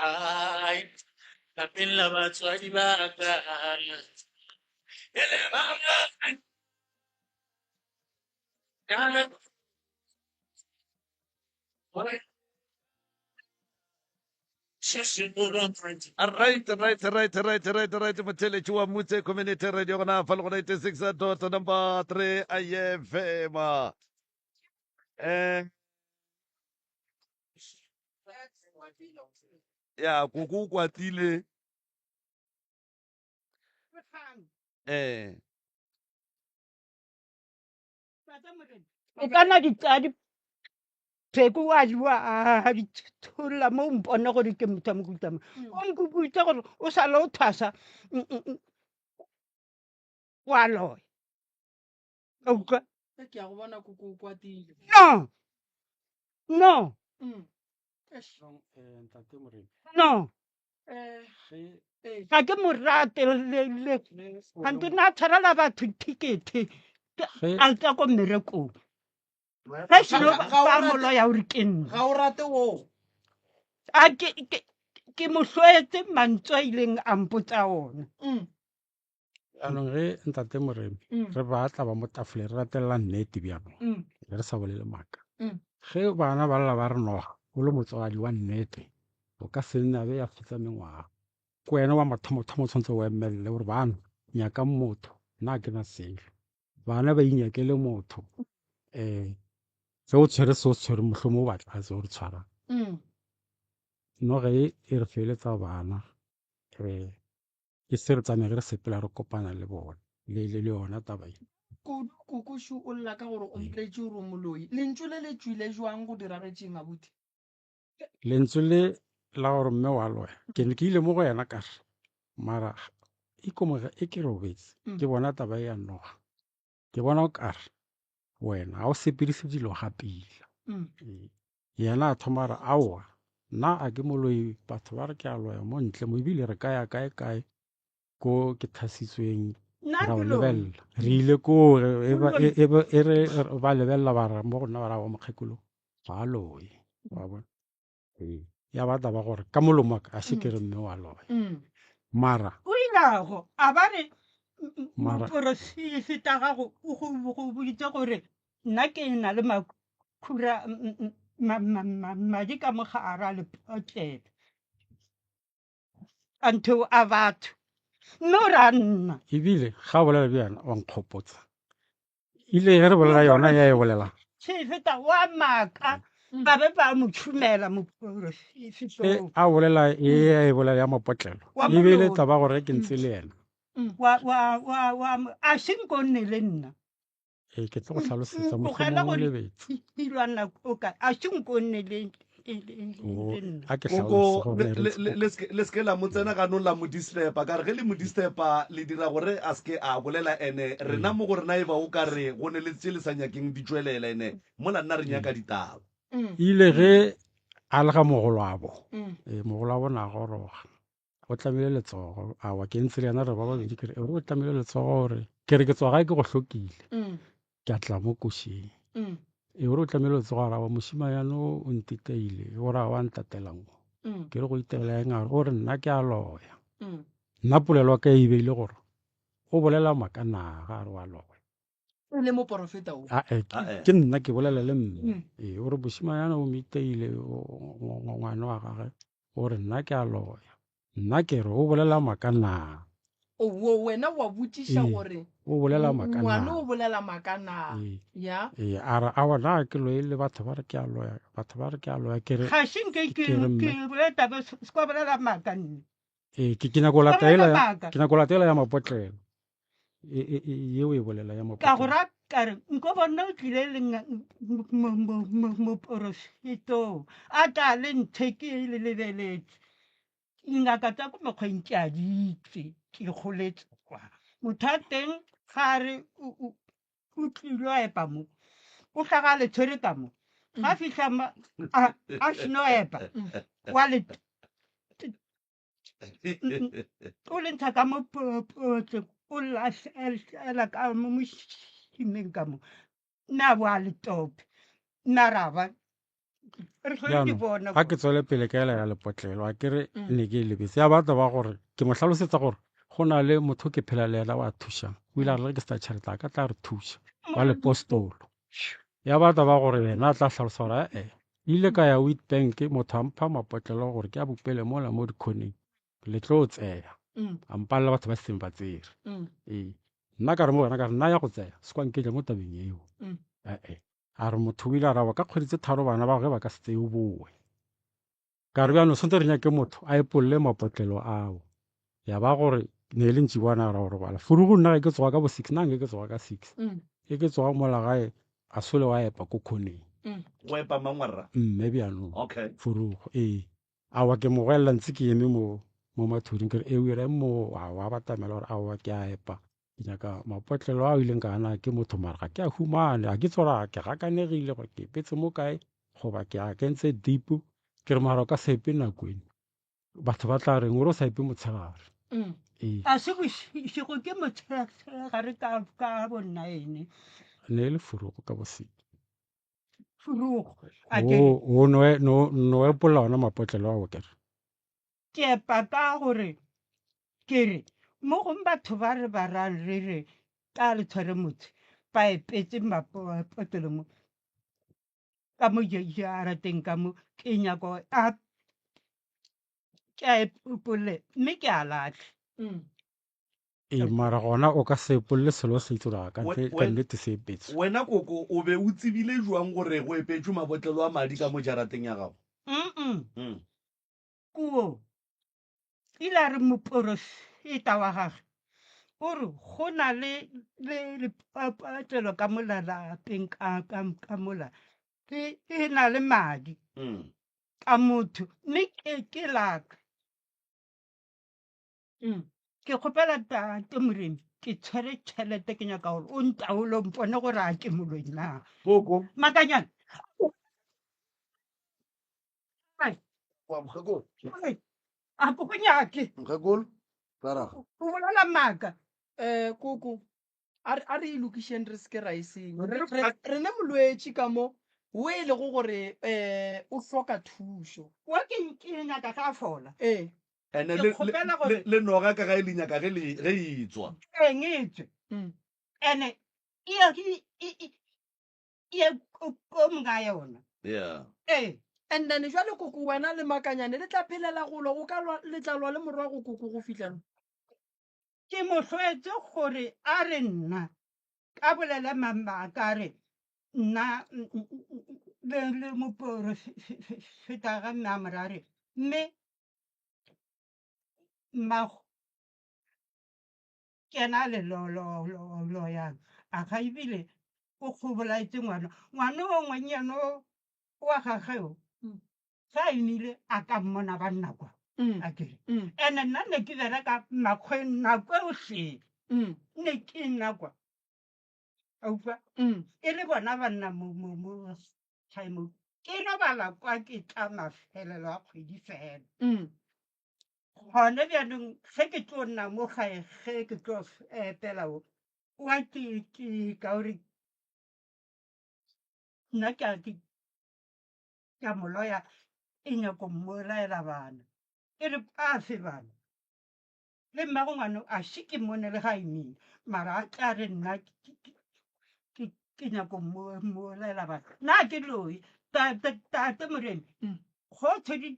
Ai, lapeng la batswadi ba ka. E le ba Right, right, right, right, right, right. Motheletši wa Mutse Community Radio gona fa le go 96 dot number 3 IFM. Eh ya koko o kwatile eh O ka na di tsaya dipheko wa di wa di tholola mo o mpone gore ke motho wa mohuta mang. O nkukuitse gore o sale o thwasa wa loya. Ka utlwa? Ke a go bona koko o kwatile. No. No. Mm. Eish. Eh, ntate Moremi No. Eh, ge eh. Ga ke mo rate le le ge o le gante na tshwarela batho ticket Ge- a tswa ko mmerekong. Ge seno Ga- ga o ba rate- mo loya o re ke nna. Ga o rate wo. A ke ke ke mo hloetse mantswe a ileng a mpotsa ona. Mm. Jaanong ge ntate Moremi Mm. re ba tla ba mo tafoleng re latelela nnete bjalo Mm. re sa bolele maaka. Mm. Ge bana ba lla ba re noga o le motswadi wa nnete o ka se nne a be ya fetsa mengwaga. Ke wena wa mathomothomo o tshwanetse o emelele gore bana nyakang motho nna ga ke na selo. Bana ba inyakele motho um ge o tshwere se o se tshwere mohlomongwe o ba tlatse o re tshwarang. Mm. Noga e e re feletsa bana um ke se re tsamaya re sepela re kopana le bona le le le yona taba e. Kudu Kokošu o lla ka gore o mpoletše gore o moloi. Lentšu le le tšwile jwang go diragetšeng abuti? Lentswe le la gore mme wa loya ke ne ke ile mo go yena ka re mara ikomoge e ke robetse Mm. ke bona taba e ya noga ke bona o kare wena ga o sepedise dilo ga pila. Mm. Ee. Yena a thoma a re aowa nna a ke moloi batho ba re ke a loya mo ntle mo ebile re ka ya kae kae ko ke thasitsweng Nna ra ke o loyi. lebelela re ile koo re- e ba- Moloi. e- e ba- e re re ba lebelela ba re mo go nna ba ra wa mokgekolo ga a loye wa bona Ee. ya ba taba gore ka molomo wa ka a se ke re mme wa loya Mm. mara O ilago a ba re Mara- moporofeta gago o go go boditse gore nna ke na le makhura madi ka mo gare a lepotlele a ntho a batho mme o ra nna. Ebile ga o bolela bjana wa nkgopotsa ile ge re bolela yona ya e bolela Sefeta wa maaka ba be ba mo tšhumela moporofeta e a bolela e ya e bolela ya mapotlelo Wa e be e le moloi. taba gore ke ntse le yena. Wa wa wa wa a se nko nne le nna. Ee, ke tlo go hlalosetsa Tlogela mohlomongwe o gore lebetse. ilwana o ka a se nko nne le le O, le nna. a ke hlalose Koko, gore le, re le, ntse le, le seke- le seke la mo tsena ganong la mo disturba ka re ge le mo disturba le dira gore a seke a bolela ene rena mo go rena e ba o ka re go ne le tše le sa nyakeng di tšwelela ene mola nna re nyaka ditaba. Mm. Ile ge a le ga mogolwabo Mm. ee mogolwabo na goroga o tlamile letsogo awa ke ntse le yena re ba babedi ke re o tlamile letsogo gore ke re ke tswa gae ke go hlokile Mm. ke a tla mo košeng Mm. e gore o tlamile letsogo a re awa mošimanyane o o ntiteile o re a wa ntatelang mo Mm. ke re go itela eng a re o re nna ke a loya Mm. nna polelo ya ka e beile gore o bolela maaka na ga a re wa loya E le moporofeta o. Ah, eh, Ah, eh. ke nna ke bolela le mme Mm. ee o re mošimanyane o miteile ngwana wa gage o re nna ke a loya nna ke re o bolela maaka na O wo wena wa botšiša Ee, gore o bolela maaka ngwana na o bolela maaka na. Ee. Ya. Ee, a re aowa na ke loile le batho ba re ke a loya batho ba re ke a loya ke re Ga se nke ke re mme ke bolela taba se ka bolela maaka nna. Ee, ke ke nyako Ka lata bolela ela ya maaka. ke nyako lata ela ya mapotlelo e e e yeo e bolela ya Ka go mapotlelo ra ka re nko bona o tlile le moporofetong a tla le nthe ke le lebeletse. Dingaka tsa ko mokgweng ke a di itse ke goletse kwa. Motho a teng ga a re o o tlile a epa mo o hlaga a le tshwere ka mo ga fihla ma a a seno epa wa le o le ntsha ka mo potleng o lahlela ka mo mošimeng ka mo mme a bo a le tope mme a ra ba. Re hlole di Bjano bona ga ke kwa. tswele pele ka ela ya lepotlelo a ke re Mm. ne ke e lebetse ya batla ba gore ke mo hlalosetsa gore go na le motho ke phela le yena wa thušang o ile a re le ge ke sena tšhelete a ka tla re thuša wa lepostolo ya batla ba gore yena a tla hlalosa gore ee ile ka ya Witbank motho a mpha mapotlelo gore ke a bopele mola mo dikhoneng le tlo tseya Mm. a mpalela batho ba seng ba tsere Mm. ee nna ka re mo wena ka re nna ya go tseya se kwa nketla mo tabeng eo Mm. ee a re motho o ile a raba ka kgwedi tse tharo bana ba ge ba ka se tseye o boe ka re bjano tshwanetse re nyake motho a epolle mapotlelo ao ya ba gore ne e le ntši bona ra go robala furugu nna ge ke tsoga ka bo 6 nna nke ke tsoga ka 6 Mm. e ke tsoga mola gae a sole wa epa ko khoneng Mm. Go epa mang wa rra? Mme bjanong Okay. furugu ee awa ke mo goelela ntse ke eme mo mo mathuding ke re e o ireng mo awa a batamela gore aowa ke a epa ke nyaka mapotlelo ao ileng ka ana ke motho mara ga ke a humane ga ke tsora ke gakanegile gore ke epetse mo kae goba ke a kentse deep ke re mara o ka se epe nako eno batho ba tla reng ore o sa epe motshegare Mm. ee A se bošego ke motshegare ka ka bo nine. ne e le furugo ka boseke Furugo. A ke re o no no no epolla ona mapotlelo ao kere ke epa ka gore ke re mo gong batho ba re ba ra re re ka le tshwere motse ba epetse mapotlelo mo ka mo jarateng ka mo ke nyako a ke a epolle mme ke a latlhe. Mm. Ee mara gona o ka se epolle selo se itse gore ka We- ntle ka we- nnete se epetswe Wena koko o be o tsebile jwang gore go epetšwe mabotlelo a madi ka mo jarateng ya gago? Mm-mm. Mm. Kuo ile a re moporofeta wa gagwe o re go na le le lepatlelo ka mola lapeng ka ka ka mola le e na le madi Mm. ka motho mme ke ke laka. Mm. Ke kgopela tate Moremi ke tshwere tšhelete ke nyaka gore o ntaole o mpone gore a ke moloi na. Koko. Makanyana. Ai, Wa mokgekolo. ai, a ke go nyake. Mokgekolo. Raraga. O bolela maaka. Eh koko a re a re e lokišeng re seke ra e senya. Re re re ne molwetši ka mo o e lego gore eh o hloka thušo. Wa ke ke nyaka ga a fola. Ee. Ene Ke le, le, kgopela le, gore le noga ka gae le nyaka ge le ge e tswa. eng e tswe. Mm. Ene e ya e e e ye ko ko monga yona. Yeah. Ee. And then jwale koko wena le Makanyane le tla phelela go lwa o ka lwa le tla lwa le morwago koko go fihla neng? Ke mo hloetse gore a re nna ka bolele maaka a re nna le le moporofeta ga mme a mo ra re mme mmago ke ena a le lo lo lo loyang a ga ebile o go bolaetse ngwana ngwana o ngwannyane o wa gagwe o Mm. ga a imile a ka mmona ba nna kwa Mm. a kere Mm. ene nna ne ke bereka makgweng nako eotlhe Mm. ne ke nna kwa a utlwa Mm. e le bona ba nna mo mo mo gae mo ke robala kwa ke tla mafelelo a kgwedi fela Mm. gone bjanong ge ke tlo nna mo gae ge ke tlo epela o wa ke ke ka gore nna ke a ke ke a mo loya e nyako mmolaela bana e re a fe bana le mmago ngwana a še ke mmone le ga imile mara a tla re nna ke- ke- ke ke nyako mmolaela bana nna ke loi tate tate Moremi Mm. go tshwere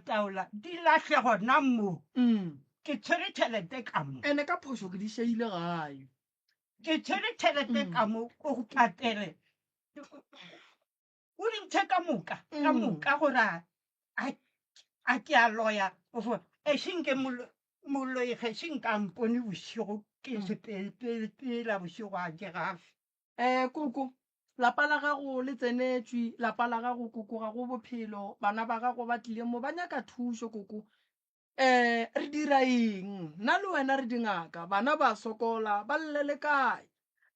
taola di lahle gona mo Mm. ke tshwere tšhelete ka mo Ene ka phošo ke di šaile gae. ke tshwere tšhelete Mm. ka mo o go patele o di ntshe ka moka ka Mm. moka gore a a- a ke a loya o fo ešeng ke moloi ge še nka mpone bošego ke Mm. sepela bošego a ke gafe Eh koko lapa la gago le tsenetšwe lapa la gago koko ga go bophelo bana ba gago ba tlile mo ba nyaka thušo koko eh re dira eng nna le wena re dingaka bana ba sokola ba llele kae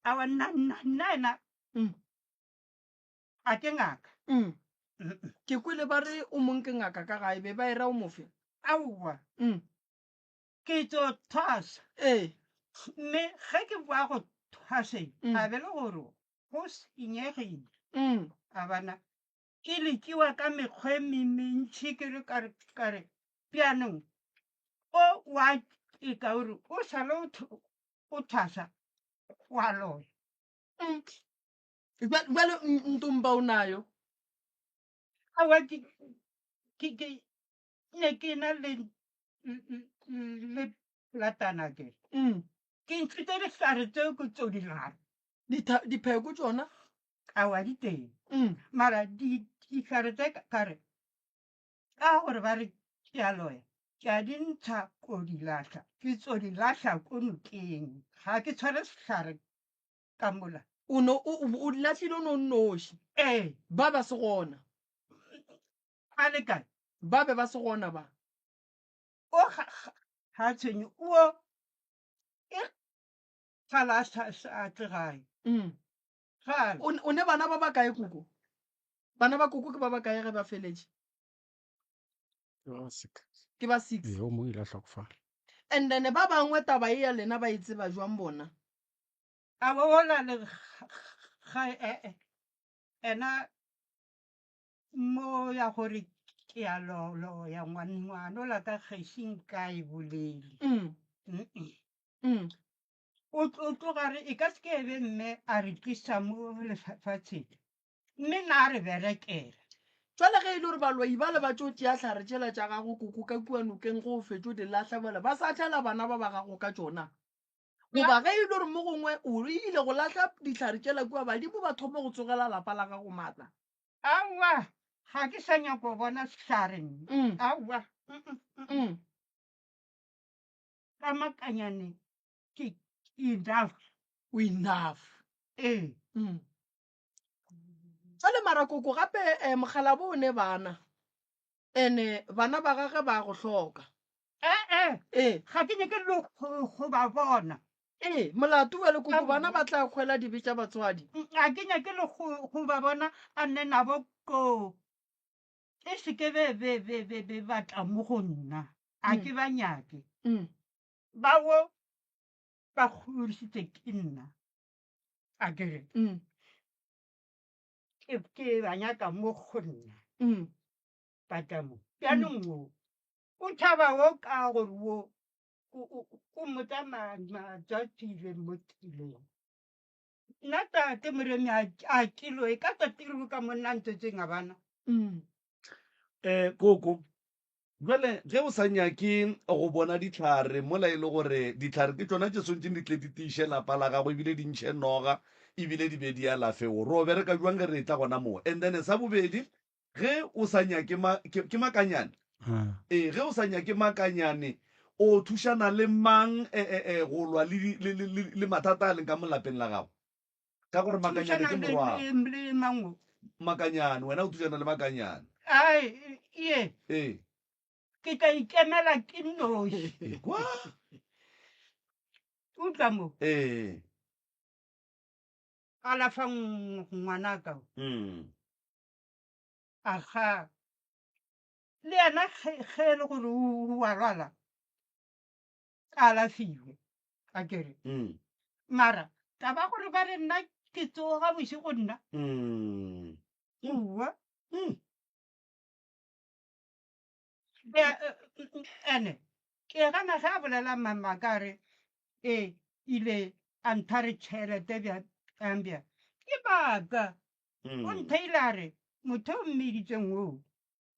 awa nna nna nna ena Mm. a ke ngaka Mm. Mm-mm. ke kwele ba re o mong ke ngaka ka gae be ba e ra o mofe aowa Mm. ke tso thwasa ee mme ge ke boa go thwaseng Mm. a be le gore go senyegile Mm. a bana. Ke lekiwa ka mekgwa e mentši ke re ka re ka re bjanong o wa eka o re o sale o thwasa wa loya. Bjale ntomba o nayo? Aowa ke ke ke ne ke na le le latana ke. Ke ntšhitše dihlare tseo ke tso di lala. Dipheko tšona? Aowa di teng. Mara dihlare tse ka re ka gore ba re ke a loya, ke a di ntsha ko di lahla. Ke tso di lahla ko nokeng. Ga ke tshware sehlare ka mola. O no o di lahlile o no nnoši? Ee. Ba ba se gona? Ba le kae? Ba be ba se gona ba? O ga ga tshwenye o e gala a sa sa tle gae. Gale. O o ne bana ba ba kae koko? Bana ba koko ke ba ba kae ge ba feletše? Ke ba six. Ke ba six. Ee, o mongwe ile a hlokofala. And then ba bangwe taba e ya lena ba e tseba jwang bona? A bo ola le ga e e ena mo ya gore ke a lo lo ya ngwana ngwana ola ka gešing nka e bolele. O o tloga re e ka se ke be mme a re tlisa mo lefatsheng mme na re berekela. Jwale ge e le gore baloi bale ba tšo tšea hlare tšela tša gago koko ka kua nokeng ge o fetšo di lahla bjale ba sa tlela bana ba ba gago ka tšona? Goba ge e le gore mo gongwe o ile go lahla dihlare tšela kua badimo ba thoma go tsogela lapa la gago maatla? Aowa, ga ke sa nyaka go bona sehlare nna. Aowa. Ka makanyane ke enough. O enough. Ee. Jwale mara koko gape eh, mokgalabo o ne bana ene bana ba gage ba go hloka. Ee. Ee. Ga ke nyake le go ba bona. Ee, molato bjale koko bana ba tla hwela dibe tša batswadi. Ga ke nyake le go ba bona a nne nabo koo. E se ke be be be be be ba tla mo go nna. A ke ba nyake. Bao ba godisitse ke nna. A ke re. Ke ke ba nyaka mo go nna. Ba tla mo. Bjanong wo o tšhaba wo ka gore wo o mmotsa matšatšile mo tseleng. Nna tate Moremi a ke loe ka tsatsi le ka monna ntswetseng a bana. Eh koko, jwale ge o sa nyake go bona dihlare mola e le gore dihlare ke tšona tše swantšeng di tle di tiiše lapa la gago ebile di ntšhe noga ebile di be di alafe o ro bereka jwang ge re etla gona moo? And then sa bobedi Ge o sa nyake ma, ke, ke makanyane? Ee, ge o sa nyake makanyane, o thušana le mang e, e, e, go lwa le, le, le, le, le mathata a leng ka mo lapeng la gago? Ka gore makanyane Thušana ke le, morwago. le, le mang o? Makanyane, wena o thušana le makanyane. Ai, ye. Ee. Ke tla ikemela ke nnoši. Ekwa. Utlwa mo. Ee. Alafa ngwanaka o. Mm. Aga, le yena ge ge e le gore o a lwala, a alafiwe, a kere. Mm. Mara taba gore ba re nna ke tsoga bošego nna. Mm. Ua. Mm. Ene ke gana ge a bolela mama ka re e ile a ntha re tšhelete bjang bjang ke baka O ntheile a re, Motho o mmiditseng oo,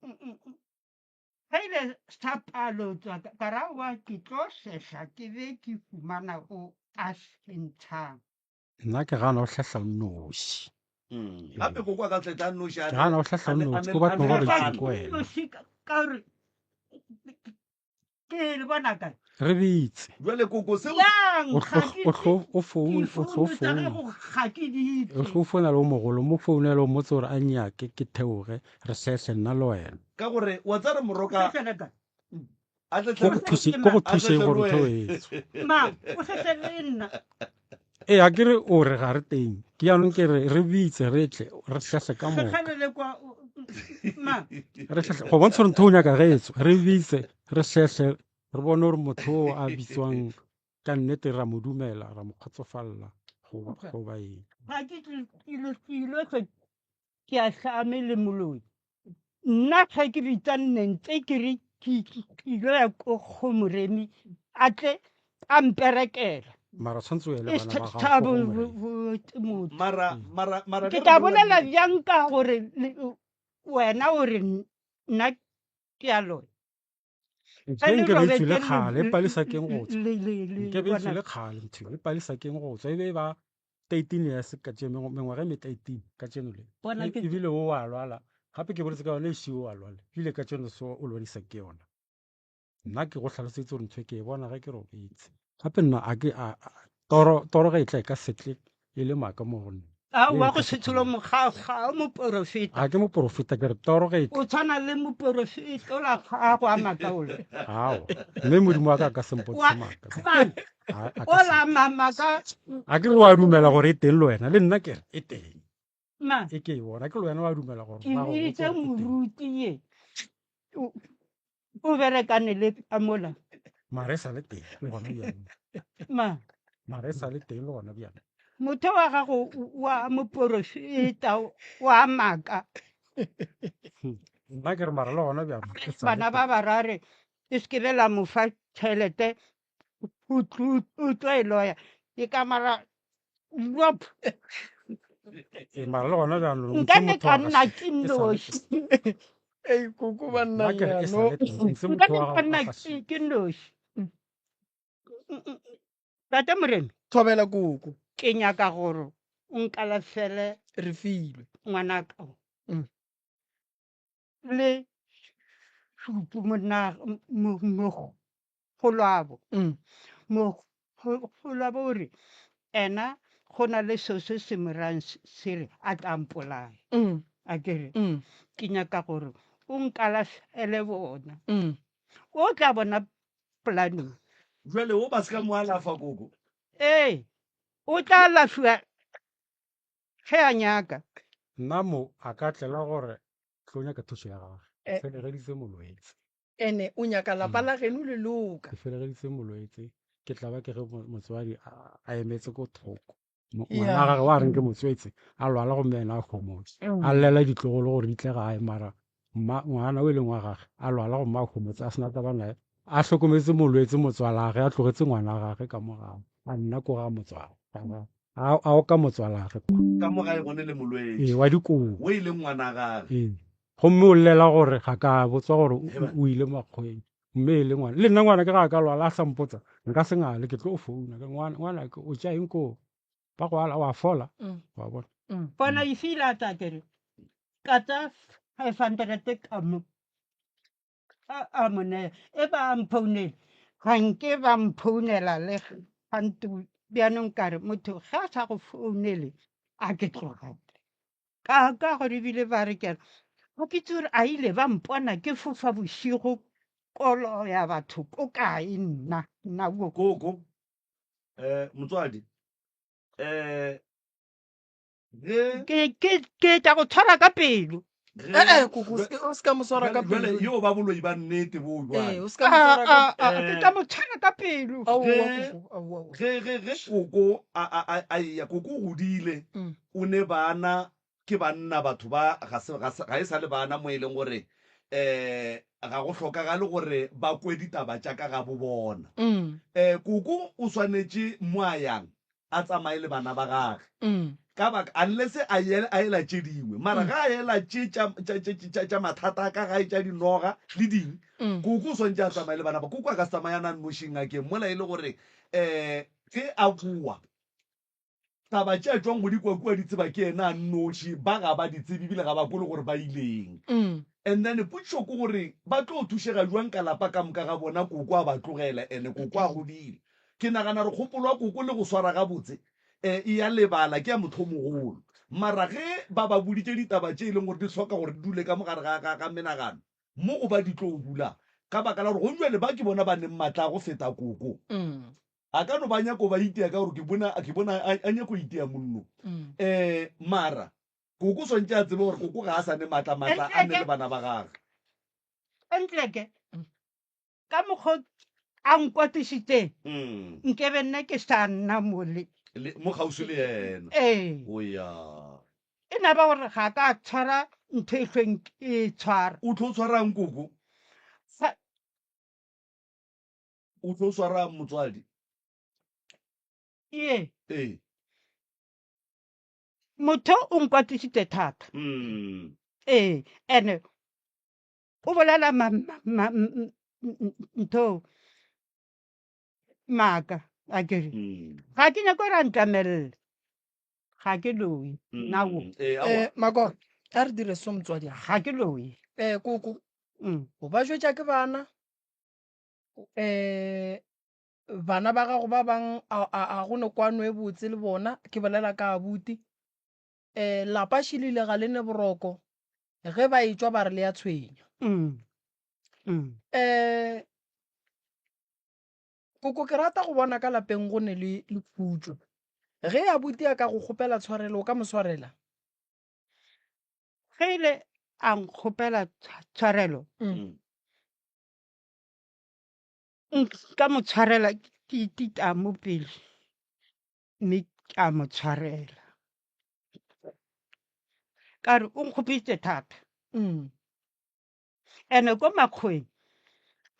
ge ile sa palo tswa ka ra wa ke tlo sehla ke be ke fumana o a se ntshang. Nna ke gana o hlahla o nnoši. Gape koko a ka tleta a nnoši a Ke gana o hlahla o nnoši, ko batho ba robetšeng ko wena. Nnoši ka gore Ke le bona kae? Re bitse. Jwale koko seo. Yang O ga tlo ke o tlo o phone o tlo difounu tsa phone. gago ga ke di O itse. tlo founela o mogolo mo founele o mmotse gore a nyake ke theoge re hlehle nna le wena. Ka gore wa tsare O moroka hlehlele kae? a tle Ko go tle thuse ko go a tle thuseng tle gore le ntho wena. e etswe. Mang o hlehlele nna? Ee a ke re o re ga re teng. Ke jaanong ke re re bitse re tle re hlehle ka moka. Kgale le kwa mang? Re hlehle go bontsha gore ntho o nyaka ge e tswa. Re bitse re hlehle re bone gore motho o a bitswang ka nnete ra mo dumela ra mo kgotsofalla goba eng. Ga ke tlile ke ile. Ke a hlame le moloi. Nna ge ke bitsa nnentse ke re ke ilo ya ko go Moremi a tle a mperekela. Mara tshwanetse o ye le E bana ba gago sa ko go Moremi. motho. Mara mara mara Ke ge re tla bolela bolela nnete. bjang ka gore wena o re nna ke a loya. Ntho e nke be e tswile kgale e palisa keng go tswa nke be e tswile kgale ntho e palisa keng go tswa e be e ba 13 years ka tše mengwaga e me 13 ka tšeno le ebile o wa lwala gape ke boletse ka yone e šio wa lwala ebile ka tšeno so o lwadisa ke yona nna ke go hlalosetse gore ntho e ke e bona ge ke robetse gape nna a ke a toro toro ge e tla e ka setle e le maaka mo go nna Aowa go se tsholo ga ga o moporofeta. Ga ke moporofeta ke re toro ge e O tshwana le moporofeta ola gago a maaka ola. Aowa mme modimo wa ka a ka se mpontšhe maaka. Man, ola mamaka. A ke re wa dumela gore e teng le wena le nna ke re e teng. Ma. E ke e bona ke le wena wa dumela gore Ke biditse moruti ye. O berekane le ka mola. Mara e sa le teng le gona bjale. Ma. Mara e sa le teng le gona bjale. Motho wa gago wa moporofeta wa maaka. Nna ke re mara le gona bjale. Bana ba barare e se ke be la mo fa tšhelete o tlo e loya. Ke ka mara Wop. Ee, mara le gona bjalo Nka ne ka nna ke noši. Ei, koko banna Nna ke re e sa no. le teng, ntse Nka motho ne wa ka gago nna a ga ke ke noši. Tate Moremi, Thobela koko. ke nyaka gore o nkalafele Re filwe. ngwanaka Mm. le šupu monna mo Mogolwabo. Mm. Mogolwabo o re, Ena go na le seo se se mo rayang se re a tla mpolaya. Mm. A ke re, Mm. ke nyaka gore o nkalafele bona. Mm. O tla bona polaneng. Jwale o ba se ka mo alafa koko. Ee, o tla alafiwa ge a nyaka. Nna mo a ka tlela gore tlo nyaka thuso ya gage. Eh. Felegeditse molwetse. Ene o nyaka lapa Mm. la geno le loka. Ke felegeditse molwetse, ke tla ba ke ge motswadi a emetse ko thoko. Yeah. Ngwana gage wa reng ke motswetse, a lwala gomme ena a homotse. Mm. A llela ditlogolo gore di tle gae mara mma ngwana o e leng wa gage a lwala gomme a homotse a sena taba naye. A hlokometse molwetse motswalage, a tlogetse ngwana gage ka mo gae. A nna ko ga motswala. A a oka motswalage kwa. Ka mo gae gone le molwetši. Ee, wa dikobo. O e leng ngwana gage. Ee. Gomme o llela gore ga ka botswa gore He ba. o ile makgweng. Mme e le ngwana. Le nna ngwana ke ga a ka lwala a sa mpotsa, nka se ngale, ke tlo founa. Ke ngwana, ngwana ke o tša eng koo? Ba go ala, wa fola. Mm. Wa bona. Mm. Bona e file a tla ke re, ka tsa 500 ka mo a a mo nea e ba mphounele ga nke ba mphounela le gantu bjanong ka re motho ga a sa go founele a ke tlogele ka ka gore ebile ba re kere ga ke itse gore a ile ba mpona ke fofa bošigo kolo ya batho ko kae nna nna wo Koko, eh, motswadi, eh, ge ke ke ke tla go tshwara ka pelo ge Eh, eh, koko, o se ke- o se ka mo swara ka bjale bjale pelo. yo ba boloi ba nnete bo Ee, jwale o se ka mo swara ka Ah, ah, ah, ke Eh. tla mo tshwara ka pelo Aowa, Ge- koko, aowa, aowa. ge ge ge koko a a a a eya koko o godile Mm. o ne bana ke banna batho ba ga se ga se ga e sa le bana mo e leng gore eh ga go hlokagale gore ba kwe ditaba tša ka ga bo bona Mm, eh koko o swanetše mo a yang a tsamaye le bana ba gage mm. ka baka unless a ye a ela tše dingwe mara ga a ela tše tša tša tša tša tša mathata a ka gae tša dinoga le ding Mm. koko o swantše a tsamaye le bana ba koko a ka se tsamaye a na nnoši ngakeng mola e le gore um ge a boa taba tše a tšwang go di kwa kua di tseba ke yena a nnoši ba ga ba di tsebe ebile ga ba kwe le gore ba ileng Mm. And then potšišo ke gore ba tlo thušega jwang ka lapa ka moka ga bona koko a ba tlogela and koko a godile. Ke nagana gore kgopolo ya koko le go swara gabotse e ya lebala ke ya motho o mogolo. Mara ge ba ba boditše ditaba tše e leng gore di hloka gore di dule ka mo gare ga, ga, ga menagano mo go ba di tlo dula ka baka la gore gong bjale ba ke bona ba neng matla a go feta koko. A ka no ba nyako ba itia ka gore ke bona, ke bona a, a nyako itia monno. Um mara Koko swantše a tsebe gore koko ga a sa ne maatla maatla a ne le bana ba gage. Entleke ka mokgwa a nkwatišitšeng Mm. nkebe nna ke sa nna mole Le, mo kgauswi le yena. ee O ya. E na ba gore ga ka tshwara ntho e hlweng ke e tshwara. O tlo tshwarang koko? Sa. O tlo swarang motswadi? Ee. Ee. Motho o nkwatisitse thata. Mm. Ee, ene o bolela ma, ma, ntho maaka a kere. Mm. Ga ke nyake gore a ntlamelele. Ga ke loyi. Nna wo. Mm. Ee, aowa. Eh, Makoro, a re dire so motswadi a. Ga ke loyi. Eh, koko, Mm. o ba jwetša ke bana. Eh, bana ba gago ba bang a, a, a go ne kwano e botse le bona, ke bolela ka abuti. Eh, lapa šilile ga le ne boroko, ge ba etšwa ba re le ya tshwenya. Mm. Mm. Eh, koko ke rata go bona ka lapeng go ne le, le khutšo. Ge abuti a ka go kgopela tshwarelo, o ka mo swarela? Ge ile a nkgopela tshwarelo, Mm. Nka mo tshwarela ke itita mo pele mme ke a mo tshwarela. Ka re o nkgopeditse thata. Mm. Ene ko makgweng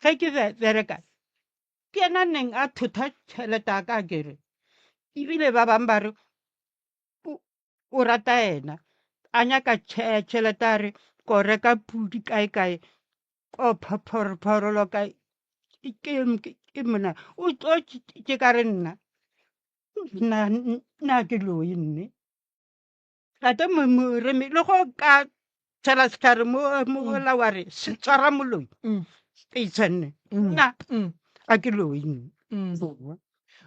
ge ke bereka ke ena neng a thotha tšhelete ya ka kere ebile ba bangwe ba re o rata ena a nyaka tšhelete a re ko reka pudi kae kae ko phorolo kae ke mona o tlo ke ka re nna nna nna ke loi nne tate moremi le go ka tshela setlhare mo mola wa re se tshwara moloi ke itshwanne nna a ke loi nne.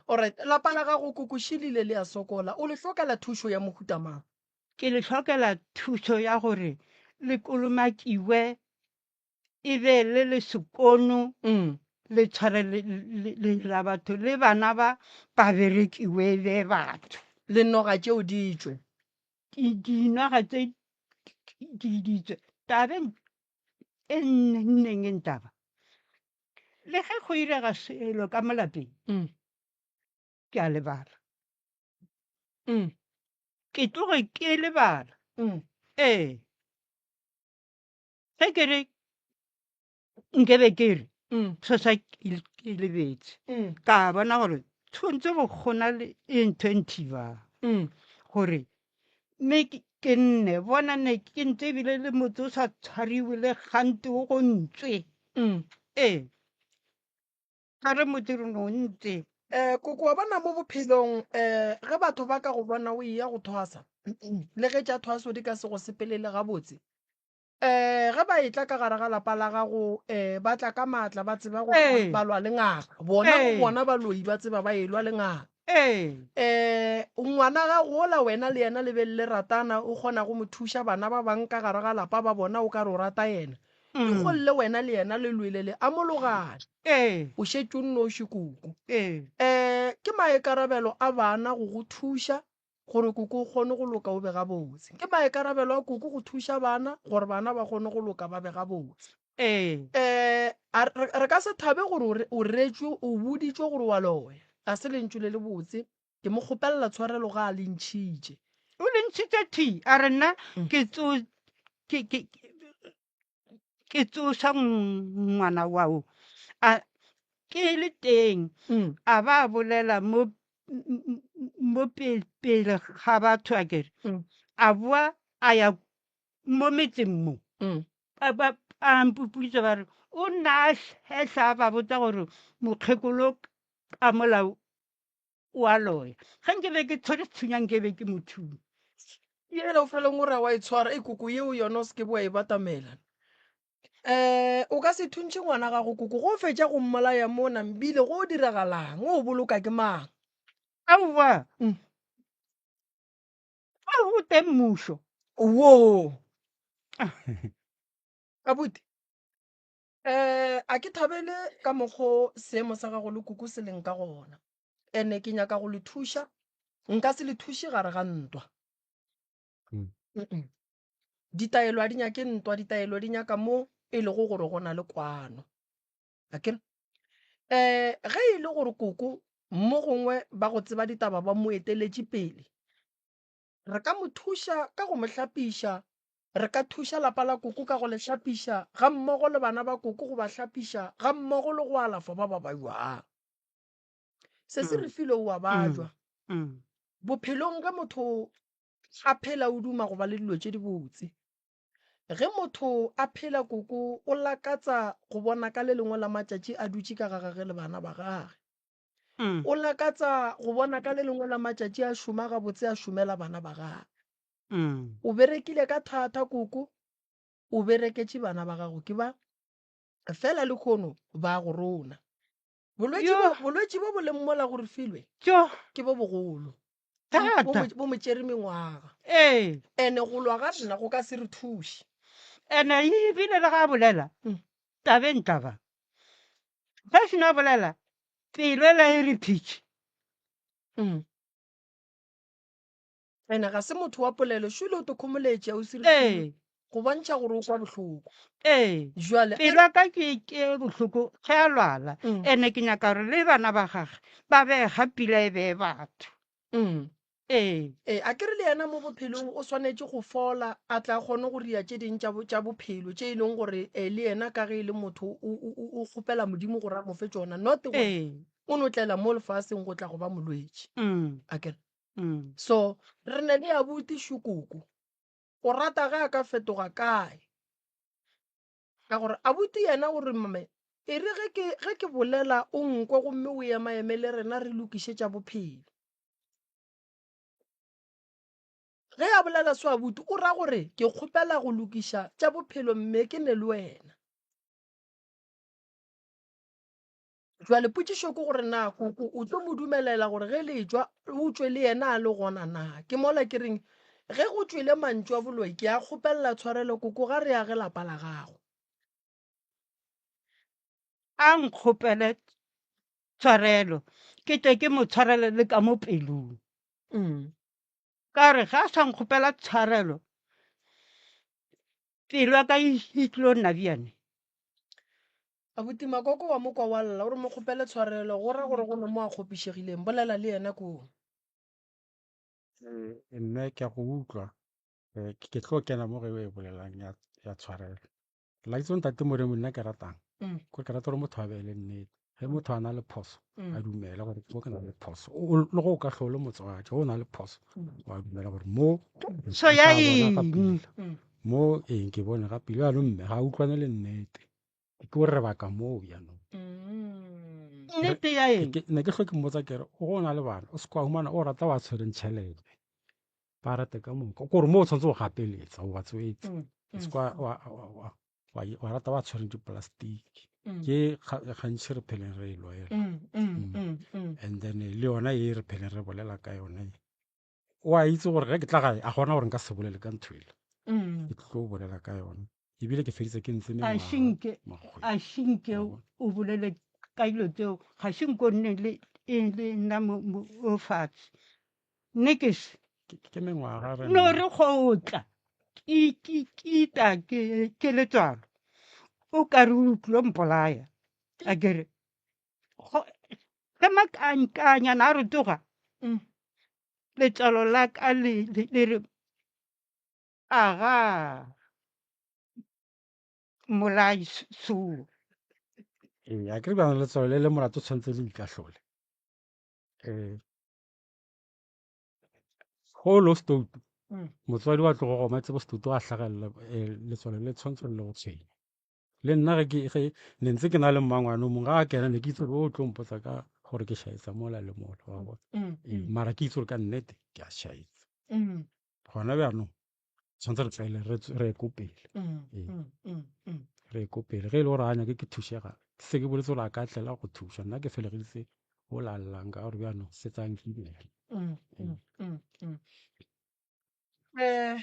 Alright, lapa la gago kokošilile le a sokola, o le hlokela thušo ya mohuta mang? Ke le hlokela thušo ya gore le kolomakiwe e be le le sekono le tshware le la batho le bana ba ba berekiwe e be batho. Le noga tšeo di tšwe. Dinoga tše di tšwe. Tabeng e nneng e ntaba le ge go irega selo ka mo lapeng ke a lebala. Ke tloge ke lebala. Ee. Ge ke re nkebe ke re se sa ke lebetse ka bona gore tshwanetse go gona le e ntho e nthibang gore mme ke nne bona ne ke ntse ebile le motse o sa tshwariwe le gante o go ntswe. Ee. Ga re motse re no ntse. Eh, koko wa bona mo bophelong eh ge batho ba ka go bona o eya go thwasa le ge tša thwaso di ka se go sepelele gabotse eh ge ba etla ka gare ga lapa la gago eh ba tla ka maatla ba tseba go Ee. ba lwa le ngaka bona go Ee. bona baloi ba tseba ba elwa le ngaka Ee. eh ngwana gago ola wena le yena le be le ratana o kgona go mo thuša bana ba bang ka gare ga lapa ba bona o ka re o rata yena Legolle wena le yena le lwele le amologane. Ee. O šetše o nnoši koko. Ee. Um ke maikarabelo a bana go go thuša gore koko o kgone go loka o be gabotse. Ke maikarabelo a koko go thuša bana gore bana ba kgone go loka ba be gabotse. Ee. Um a re, re ka se thabe gore o re, o retšwe, o boditšwe gore wa loya. Ga se lentšu le lebotse. Ke mo kgopelela tshwarelo ga a le ntšhitše. O le ntšhitše thi, a re nna ke tso, ke, ke, ke tsoša ngwana wao a ke le teng a ba bolela mo mo pele ga batho a kere a boa a ya mo metseng mo ba a mpopoditse ba re o nna a hehla a ba botsa gore mokgekolo ka molao o a loya. Ge nke be ke tshwere sethunya nke be ke mo thunya. Yela o feleng o ra wa e tshwara e koko yeo yona o se ke wa e batamela. Um o ka se thuntšhe ngwana gago koko go fetša go mmolaya mo nambile go diragalang o boloka ke mang? Aowa. Mm. Fa go teng mmušo. Woo. Abuti. Um a ke thabele ka mokgo seemo sa gago le koko se leng ka gona. Ene ke nyaka go le thuša, nka se le thuše gare ga ntwa. Mm. Mm-mm. Ditaelo a di nyake ntwa, ditaelo di nyaka mo e lego gore go na le kwano. Akere? Um ge e le gore koko mo gongwe ba go tseba ditaba ba mo eteletše pele. Re ka mo thuša ka go mo hlapiša, re ka thuša lapa la koko ka go le hlapiša gammogo le bana ba koko go ba hlapiša gammogo le go alafa ba ba bajwang. Se se re filwe o a bajwa. Bophelong ge motho a phela o duma go ba le dilo tše dibotse. Ge motho a phela koko o lakatsa go bona ka le lengwe la matšatši a dutše ka ga gage le bana ba gage. O lakatsa go bona ka le lengwe la matšatši a šoma gabotse a šomela bana ba gage. O berekile ka thata koko, o bereketše bana ba gago ke ba fela lehono ba go rona. Bolwetši bo, bolwetši bo bo leng mola go Refilwe ke bo bogolo. Bo, bo, bo mo tšere mengwaga. Ee. Ene go lwa ga rena go ka se re thuše. Ene ebile le ga a bolela tabeng taba ge a seno bolela pelo ela e re phitši. Ene ga se motho wa polelo, šole o tokhomoletše ausi Refilwe go bontšha gore o kwa bohloko. Ee. Jwale Pelo ya ka ke ke bohloko ge a lwala. Ene ke nyaka gore le bana ba gage ba be ga pila e be batho. Ee. Ee, a ke re le yena mo bophelong o swanetše go fola a tla kgone go ria tše ding tša tša bophelo tše e leng gore eh, le yena ka ge e le motho o, o, o, o kgopela Modimo gore a mo fe tšona not gore Ee. o no tlela mo lefaseng go tla go ba molwetši. A ke re? Mm. So re ne le abuti Šukoko. O rata ge a ka fetoga kae? Ka gore abuti yena o re mme e re ge ke ge ke bolela o nkwe gomme o emaeme le rena re lokiše tša bophelo. Ge a bolela so abuti o ra gore ke kgopela go lokiša tša bophelo mme ke ne le wena. Jwale potšišo ke gore na koko o tlo mo dumelela gore ge le etšwa o tšwe le yena a le gona na? Ke mola ke reng ge go tšwele mantšu a boloi ke a kgopelela tshwarelo koko ga re age lapa la gago. A nkgopele tshwarelo ke tle ke mo tshwarele le ka mo pelong. Ka gore ge a sa nkgopela tshwarelo pelo ya ka e tlo nna bjane. Abuti Makoko wa mo kwa wa lla, o re mo kgopele tshwarelo, go ra gore go ne mo a kgopišegileng. Bolela le yena koo. Ee, mme ke a go utlwa. Eh, ke tlo kena mo ge o e bolelang ya, ya tshwarelo. La itse ntate Moremi nna ke ratang. Mm. Ko ke rata gore motho a be le nnete. Ge motho a na le phoso, Mm. a dumele gore mo ke na le phoso. O- o- Le go o ka hlole motswadi, ge o na le phoso, wa dumela gore mo So ya nka bona ga eng? pila. Mm. Mo eng ke bone ga pila. Jaanong mme ga a utlwane le nnete. Ke gore re baka moo bjanong. Mm. Nnete ya eng? Ke- ne ke hlwe ke mmotsa kere go na le bana o se kwa humana o rata wa tshwereng tšhelete ba rate ka moka kore mo o tshwanetse go gapeletsa o ba tswetse Mm, o se kwa wa- wa- wa- wa wa rata wa tshwereng diplastiki Mm. ke ga- gantši re pheleng re e lwela Mm, mm, mm, mm. and then le yona e re pheleng re bolela ka yone e, o a itse gore ge ke tla gae a gona gore nka se bolele ka ntho ele Mm. ke tlo bolela ka yona ebile ke feditse ke ntse A mengwaga šinke makgwedi a šinke Wa bona? o bolele ka dilo tseo ga šinke o nne le e le nna mo mo- o fatshe nne ke se Ke- ke mengwaga re no nna. re go tla ke ke ke ita ke ke letswalo o ka re o tlilo mpolaya a kere go- ge makankanyana a re tsoga Mm. letswalo la ka le le- le re Aga, mmolai suu. Ee, a ke re bjang letswalo le le molato tshwanetse le ikahlole. Um go lo stoutu Mm. motswadi wa tlogo goma tsebo stoutu a hlagelela eh, letswalo le tshwanetse le go tshwenya le nna ge ke ge ne ntse ke na le mmangwane o mongwe ga a kena ne ke itse gore o tlo mpotsa ka gore ke shaetsa mola le mola wa bona Mm, Ee, mara ke itse gore ka nnete ke a shaetsa mm, gona bjanong tshwanetse re tlwaele re tswe- re ye ko pele mm, Ee. mm, mm, mm. re ye ko pele ge e le gore a nyake ke thušega se ke boletse gore a ka tlela go thuša nna ke felegeditse o lallang ka gore bjanong se tsang ke imela Mm, Ee. mm, mm, mm. Eh,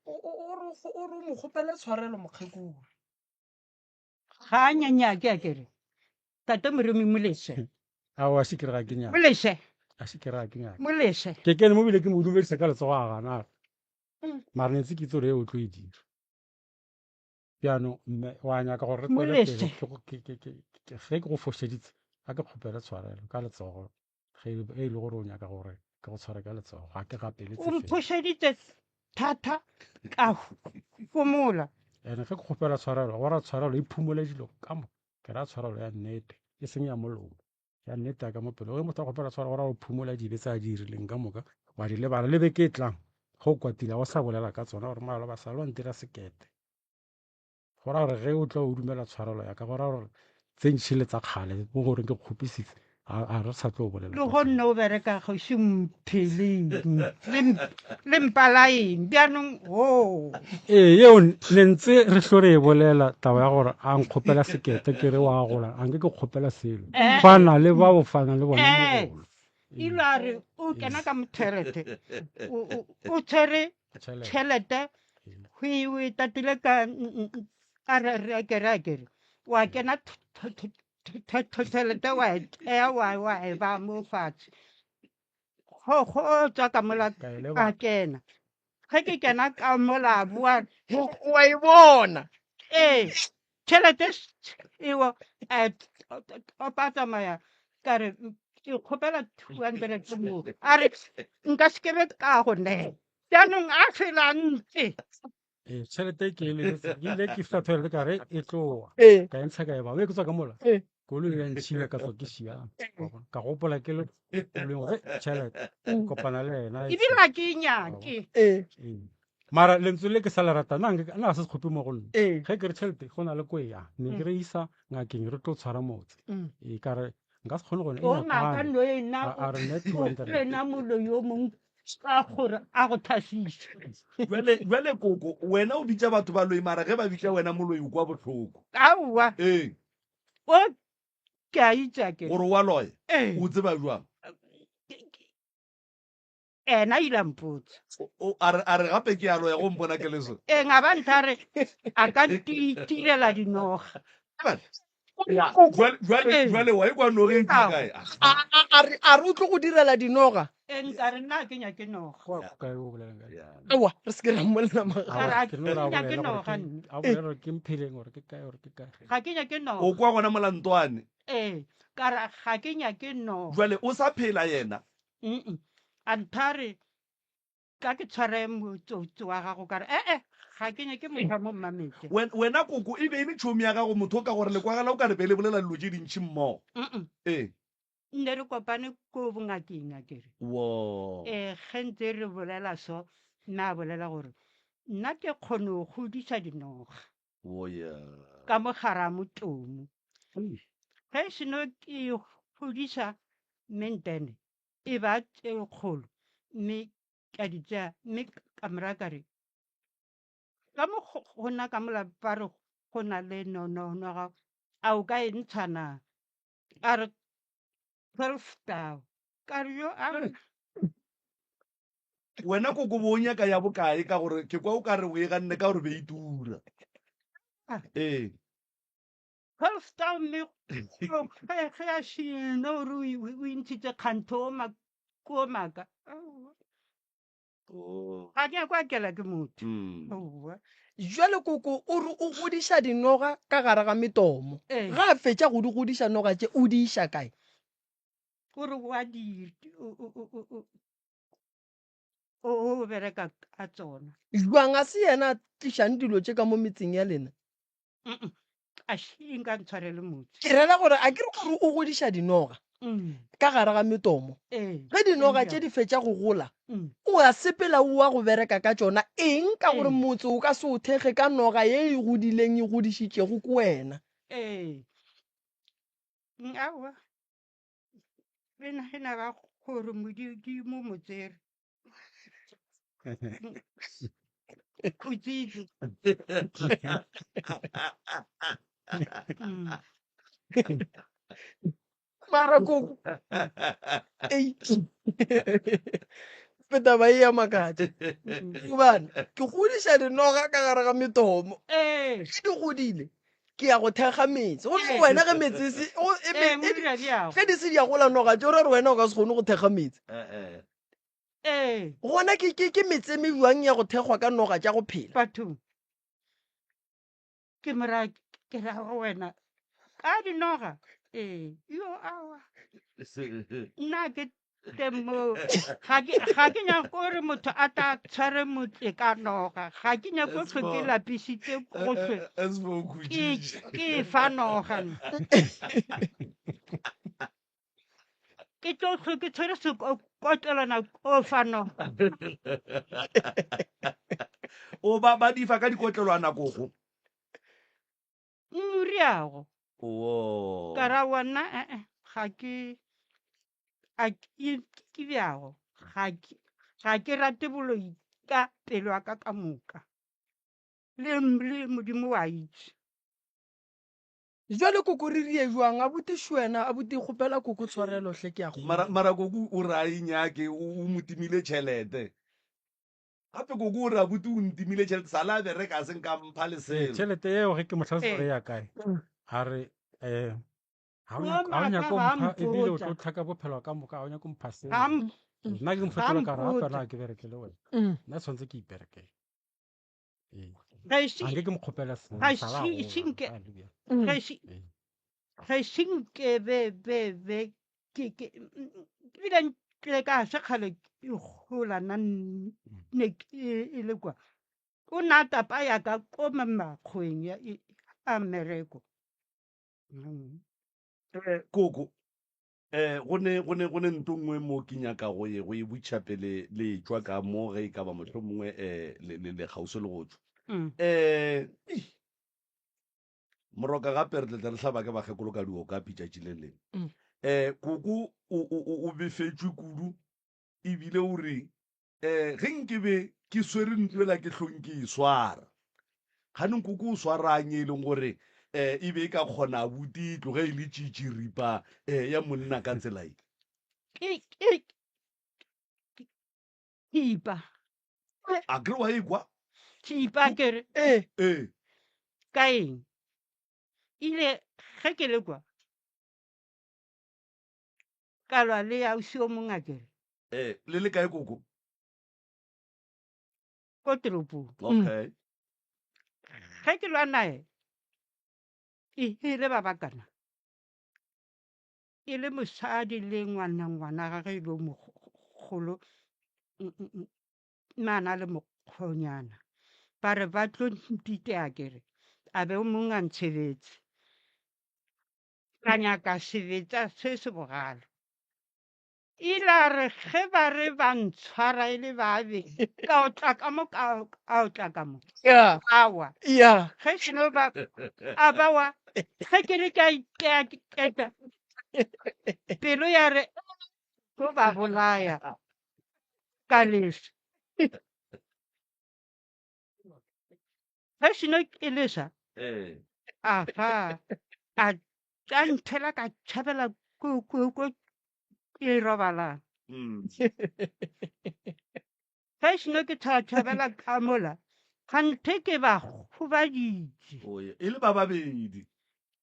o o- o re o re o mo kgopele tshwarelo mokgekolo. Ga a nyanyake a kere tate Moremi mo lese. Ao a se ke re ga ke nyake. Mo lese. A se ke re ga ke nyake. Mo lese. Ke kene mo bile ke mo dumedisa ka letsogo a gana a re. Mara ne ntse ke itse gore e o tlo e dira. Bjaanong mme wa nyaka gore re Mo tswele lese. pele ke go- ke- ke- ke- ke- ge ke go fošeditse a ke kgopele tshwarelo ka letsogo ge e ge e le gore o nyaka gore. Ke go tshware ka letsogo, ga ke gapeletse O felo. mphošeditše thata ka homola. Ene ge ke kgopela tshwarelo, go ra tshwarelo e phumole dilo ka moka. Ke ra tshwarelo ya nnete, e seng ya molomo. Ya nnete ya ka mo pelong. Ge motho a kgopela tshwarelo go ra go phumola dibe tse a di dirileng ka moka, wa di lebala. Le beke e tlang, ge o kwatile ga o sa bolela ka tsona gore maloba sa le wa ntira sekete. Go ra gore ge o tla o dumela tshwarelo ya ka, go ra gore tse ntši le tsa kgale mo goreng ke kgopisitse, a re sa tlo bolela. Le go nne o bereka go se mpheleng le mpalaeng bjanong o. Ee, yeo ne ntse re hlo re e bolela taba ya gore a nkgopela sekete ke re wa gola, a nke ke kgopela selo. Fana le bao fana le bona mogolo. Ile a re o kena ka mothelete o tshwere tšhelete o e tatile ka a re re akere akere wa kena tšhelete wa e tšea wa wa e ba mo fatshe go go tswa ka mola ka kena ge ke kena ka mola boa wa e bona ee tšhelete ewa opa tsamaya ka re ke kgopela 200 mo a re nka se ke be ka go neela jaanong a fela ntse Ee, tšhelete ke e lebetse ke ile ke fihla toilet ka re e tloa Ee. ka e ntsha ka e ba ke tswa ka mola Ee. koloi ya ntšhile ka tswa ke šiana Wa bona? ka gopola ke le koloing gore tšhelete kopana le ena e ebile ga ke e nyake Ee. Ee. mara lentswe le ke sa le rata nna nke- nna ga se sekgopi mo go nna Ee. ge ke re tšhelete go na le ko e yang ne ke re isa ngakeng re tlo tshwara motse Mm. ee ka re nka se kgone gone o ngaka no ena a re nne 200 wena molo yo mongwe ka gore a go thasiše Jwale jwale koko wena o bitša batho baloi mara ge ba bitša wena moloi o kwa bohloko. Aowa. Ee. O ke a itse ke. Gore wa loya. Ee. O tseba jwang? Ena ile a mpotsa. O a re a re gape ke a loya go mpona ke le so. Ee nga ba ntha re a ka ntirela dinoga. Jwale jwale jwale wa ikwa nogeng ke kae? A re a re o tlo go direla dinoga. Ee nka re nna ke nyake noga. Kae o bolelang kae? Aowa re se ke ra mmolela maga. Ka re a Ke no re a ke nyake bolela gore noga ke- nna. a bolela gore ke mpheleng gore ke kae gore ke kae. Ga ke nyake noga. O kwa gona molantwane. Ee ka re ga ke nyake noga. Jwale o sa phela yena. Mm A ntha re ka ke tshware motsotso wa gago ka re ee ga ke nyake motho mo mmametse. Wena koko e be e le tšhomi ya gago motho o ka gore le kwagala o ka re be le bolela dilo tše dintši mmogo. Ee. Nne re kopane ko bongakeng a kere. Wo. Ee ge ntse re bolela so nna a bolela gore nna ke kgone go godiša dinoga. Wo ya. Ka mo gare a motomo. Ge seno ke godiša mentene e ba tše kgolo mme ka di tšea mme ka mora ka re ka mo go nna ka mola ba re go na le nononoga a o ka e ntsha na? A re 12 tao. Ka re yo a Wena koko bo o nyaka ya bokae ka gore ke kwa o ka re o e ganne ka gore be e tura. Ee. 12 tao mme ge a šino gore o intshitse kgantho o ko maka. Oh. Ga ke nyake go akela ke motho. Mm. Aowa. Jwale koko o re o godiša dinoga ka gare ga metomo. Ee. Ga a fetša go di godiša noga tše o di iša kae? O re wa di o o o o o o bereka ka tsona. Jwang a se yena a tlišang dilo tše ka mo metseng ya lena? A še nka ntshwarele motho. Ke rera gore a ke re gore o godiša dinoga Mm. ka gare ga metomo. Ee. Ge dinoga tše di fetša go gola, Mm. o a sepela o wa go bereka ka tšona. Eng ka gore Ee. motse o ka se o thekge ka noga ye e godileng e godišitšego ke wena. Ee. Aowa. E na e na ba gore modimo mo tsere. Khutsitse. Mm. Mara koko. Ei. Pe taba e ya makatša. Gobane ke godiša dinoga ka gare ga metomo. Ee. Ge di godile ke ya go thekga metse. Gomme Ee. wena ge metse e se o- e Ee, me- e di- modira bjang? ge di se di a gola noga tše o ra gore wena o ka se kgone go thekga metse. Eh, eh. Ee. Gona ke ke ke metse e mebjang ya go thekgwa ka noga tša go phela? Bathong. Ke mora ke ra go wena ka dinoga. Ee, yo awa. Nna ke. Ke mo ga ke ga ke nyako gore motho a tla tshware motse ka noga ga ke nyako tlho ke lapisitse go tlhwe ke ke fa noga nna. Ke tlo tlhwe ke tshwere sekotlelwana ko fa noga. O ba ba di fa ka dikotlelwana koko. Moriago. Oo. Ka ra wa nna eh eh ga ke a ke ke bjago ga ke ga ke rate boloi ka pelo ya ka ka moka. Le le Modimo wa itse. Jwale koko re rie jwang abuti Shwena abuti kgopela koko tshwarelo hle ke a Mara kgopela. mara koko o re a e nyake o o mo timile tšhelete. Gape koko o re abuti o ntimile tšhelete sa le a bereka a se nka mpha le Ee, selo. tšhelete eo ge ke mo hlalosetsa gore Ee. e ya kae a re um ga o Yo nyako ga o maaka nyako ga a mpha ebile o mpotša. tlo tlhaka bophelo ka moka ga o nyako mpha Ga selo m- nna ke mo ga fetola ka re gape mpotša. na ke bereke le wena nna tshwanetse ke iperekele ee Ga ešo a nke ke mo kgopela selo ga sa la ešo gola ešo nke a le bjalo ga ešo ee ga ešo nke be be be ke ke ebile nkile ka se kgale ke gola nna ne ke e le kwa o na tapa ya ka ko makgweng ya a mmereko. Koko, go ne go ne go ne nto nngwe mo ke nyaka go ye go e botšiša pele le tšwa ka mo ge e ka ba mohlomongwe le le le kgauswi le go tšwa. Moroka gape re tla tla re hlaba ke bakgekolo ka diokapi tšatši le lengwe. Koko o o o o befetšwe kudu ebile o re um ge nkebe ke swere ntlo ela ke hlong ke e swara. Kganong koko o swarang e leng gore um e be e ka kgona abuti e tloge e le tšitširipa um ya monna ka tsela ye? Ke ke thipa. A kere wa e kwa? Thipa ke re. Ee. Ee. Ka eng? Ile ge ke le kwa ka lwa le ausi o mongwe a kere. Ee, le le kae koko? Ko toropong. Okay. Ge ke lwa nae e ile ba bakana. E le mosadi le ngwana ngwana gagwe e le mogolo mme a na le mokgonyana. Ba re ba tlo ntitea kere a be o mongwe a ntshebetse. Ka nyaka sebetsa se se bogale. Ile a re ge ba re ba ntshwara e le babe, ka otla ka mo ka ka otla ka mo. Yeah. Awa. Yeah. Ge seno ba a ba wa ge ke re ka itea ke keta. Pelo ya re tlo ba bolaya ka lesa. Ge seno ke lesa. Eh. Aha. A tša nthela ka tšhabela ko ko ko ke robalang. Ge seno ke tšhabela ka mola, kganthe ke ba gobaditše. Oye, e le ba babedi.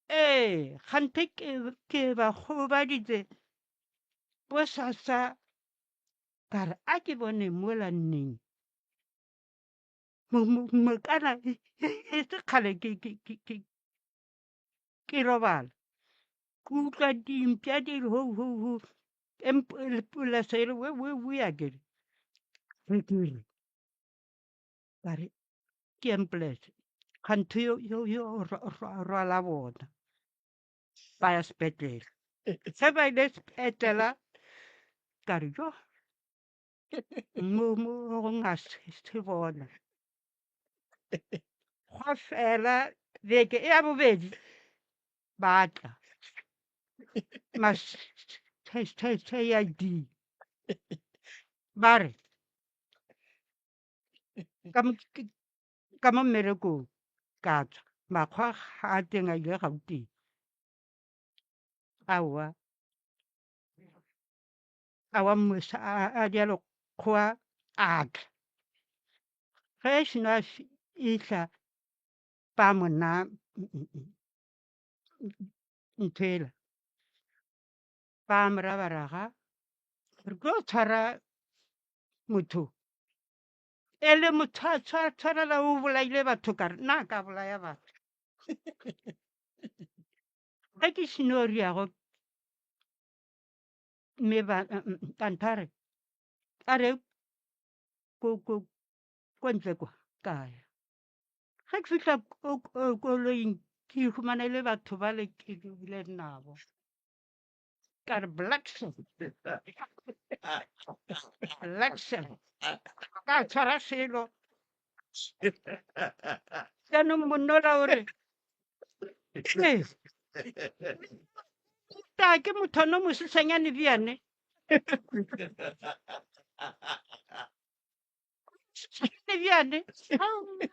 Ee, kganthe ke, ke ba gobaditše. Bosasa ka re a ke bone mola nneng. Mokana e se kgale ke, ke, ke, ke, ke robala. Ke utlwa dimpša di re ho ho ho, polasa e re we we we a ke re. Re ke re ka re ke ambulance kganthe yo yo yo rwala bona ba ya sepetlele. Ge ba ile sepetlele ka re jo mo mo go nga se bona. Gwa fela beke e ya bobedi ba tla ma CID ba re ka mo ka mo mmerekong ka tswa makgwa ga a teng a ile Gauteng. Aowa aowa a dia lekgowa a tla. Ge seno a fihla ba mo na ntho ela ba mo ra ba ra ga re tlo tshwara motho e le motho a tshwarela o bolaile batho ka re nna ka bolaya batho. Ge ke seno riago Mme ba kanthe a re, a re ko ko ko ntle kwa ka ya. Ge ke fihla ko koloing ke humana e le batho ba le ke bile nabo. Ka re black shell. Black shell. Ka tshwara selo. Jaanong monnola o re, ee, ta ke motho ano mosesanyane bjane. Sesanyane bjane.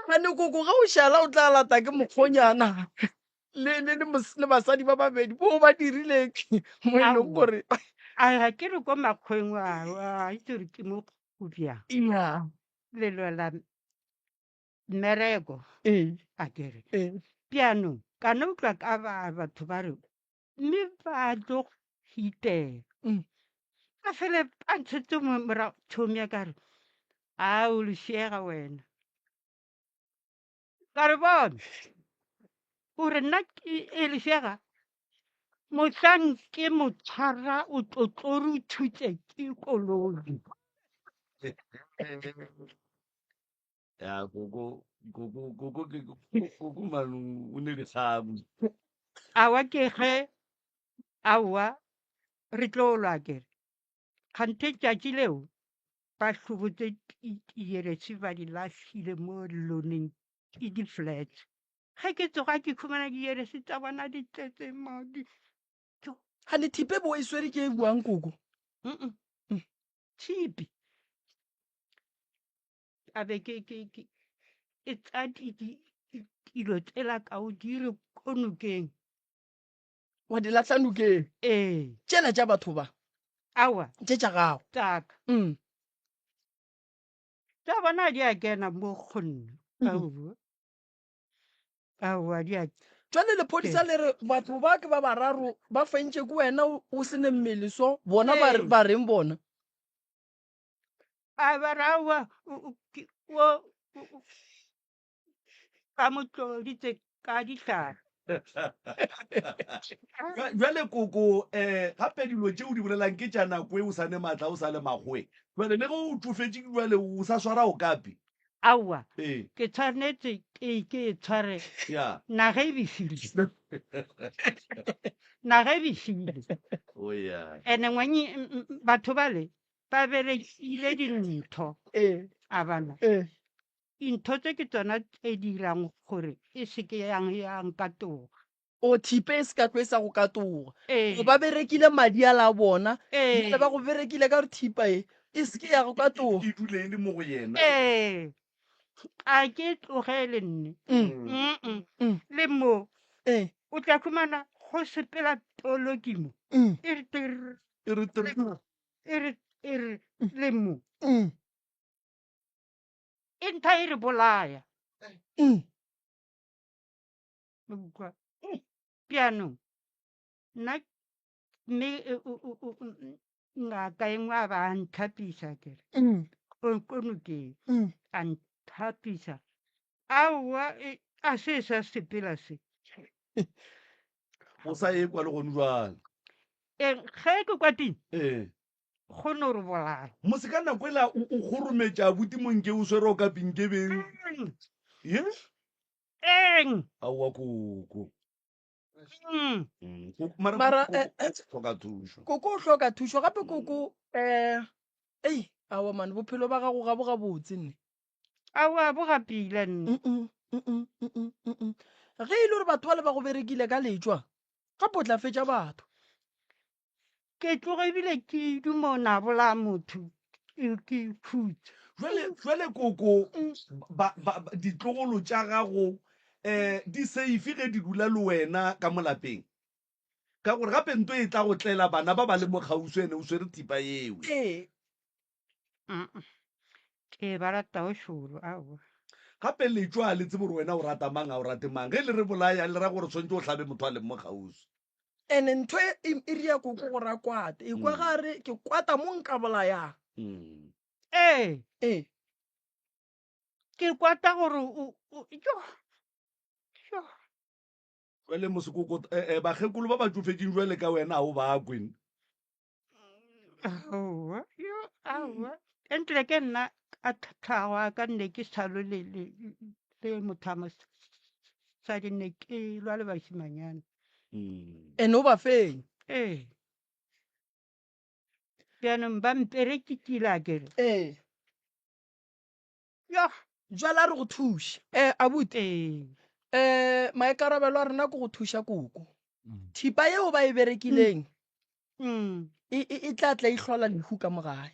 Gane koko ge o šala o tla lata ke mokgonyana le, le, le, le basadi ba babedi bo ba dirile mo e leng gore a ga ke re ko makgweng a itse gore ke mo go bjang ya le lwela mmereko ee a kere ee bjaanong ka no utlwa ka ba batho ba re mme ba tlo hitela Mm. ka fele a ntshetse morago tšhomi ya ka re a o lešega wena ka re bone o re nna ke e lešega mohlang ke mo tshwara o tlo tlo re o thutse ke koloi Ya koko koko koko ke koko manu o ne dikgamu. Aowa ke ge aowa re tlo lwa kere kganthe tšatši leo ba hlobotse dieresi ba di lahlile mo loneng ke di-flats ge ke tsoga ke khumana dieresi tsa bona di tletse madi Gane thipe bo e swere ke e buang koko. Mm-mm. Tshipi a be ke ke ke e tsa di di dilo tsela ka o dire ko nokeng. Wa di lahla nokeng? Ee. Tšela tša batho ba? Aowa. Tše tša gago? Tša ka. Mm. Tša bona di a kena mo go nna. Aowa. Aowa di a Jwale lephodisa le re batho ba ke ba bararo ba fentše ke wena o se ne mmele so bona ba Ee. ba reng bona? A ba re aowa o ba mo tloditse ka dihlare. Bjale koko um gape dilo tše o di bolelang ke tša nako e o sa ne maatla o sa le makgoe. Bjale le ge o tšofetše bjale o sa swara okapi? Aowa, Ee. ke tshwanetse ke ke e tshware Ya. naga e befile. Naga e befile. O ya. Ene ngwanyi batho bale ba berekile dintho Ee. a bana. Ee. Dintho tse ke tsona tse di dirang gore e se ke yang ya nkatoga. O thipe e se ka tlo e sa go katoga. Ee. Go ba berekile madi a la bona. Ee. Bjale ba go berekile ka gore thipa e e se ke ya go katoga. E dule e le mo go yena. Ee. A ke tlogele nne. Mm. Mm. Mm. Le mo. Ee. O tla khumana go sepela toloki mo. Mm. E re tirr. E re tirr. Le mo. E re e re le mo. Mm. E ntha e re bolaya. Mm. Utlwa. Bjanong nna mme ngaka e nngwe a ba a nthapisa kere Mm. ko nokeng Mm. a nthapisa aowa e, a se sa sepela se O sa ye kwa le gone jwale. E, ge ke kwatile Ee. go no re bolaya. Mose ka nako ela o o kgorometša abuti monke o swere o ka pinkebeng. Eng? Ye? Eng? Aowa koko. Mm. Mm, koko- mara Mara, koko eh, eh, hloka thušo. Koko o hloka thušo gape koko eh ei aowa man bophelo ba gago ga bo gabotse nne. Aowa bo gapile nne. Mm-mm, mm-mm, mm-mm, mm-mm. Ge e le gore batho bale ba go berekile ka letšwa gape o tla fetša batho. Ke tloga ebile ke duma na bolaya motho ke ke khutša. Jwale jwale koko ba, ba, ba, ditlogolo tša gago eh di safe ge di dula le wena ka mo lapeng? Ka gore gape nto e tla go tlela bana ba ba le mo kgauswi ene o swere thipa yewe. Ee. Mm-mm. Ke ba rata o šoro aowa. Gape letšwa a le tsebe gore wena o rata mang a o rate mang. Ge le re bolaya le ra gore tshwanetse o hlabe motho a leng mo kgauswi. Ene ntho e, e, e ria koko gore a kwate. E kwa Mm. ga a re ke kwata mo nka bolayang. Mm. Ee. Ee. Ke kwata gore o, o, jo, jo. Jwale mosekoko, eh, eh, bakgekolo ba ba tšofetšeng jwale ka wena a o ba kwe. Aowa, yo, aowa. Entle ke nna ka tlhago a ka nne ke sa lwe le, le, le motho wa mosadi nne ke lwa le bašimanyana. Mm. Ene o ba feng? Ee. Bjanong ba mperekitile a kere. Ee. Yoh. Jwale a re go thuše. Eh, abuti. Ee. Eh, maikarabelo a rena ke go thuša koko. Thipa yeo ba e berekileng Mm. e, e, e tla tla e hlola lehu ka mo gae.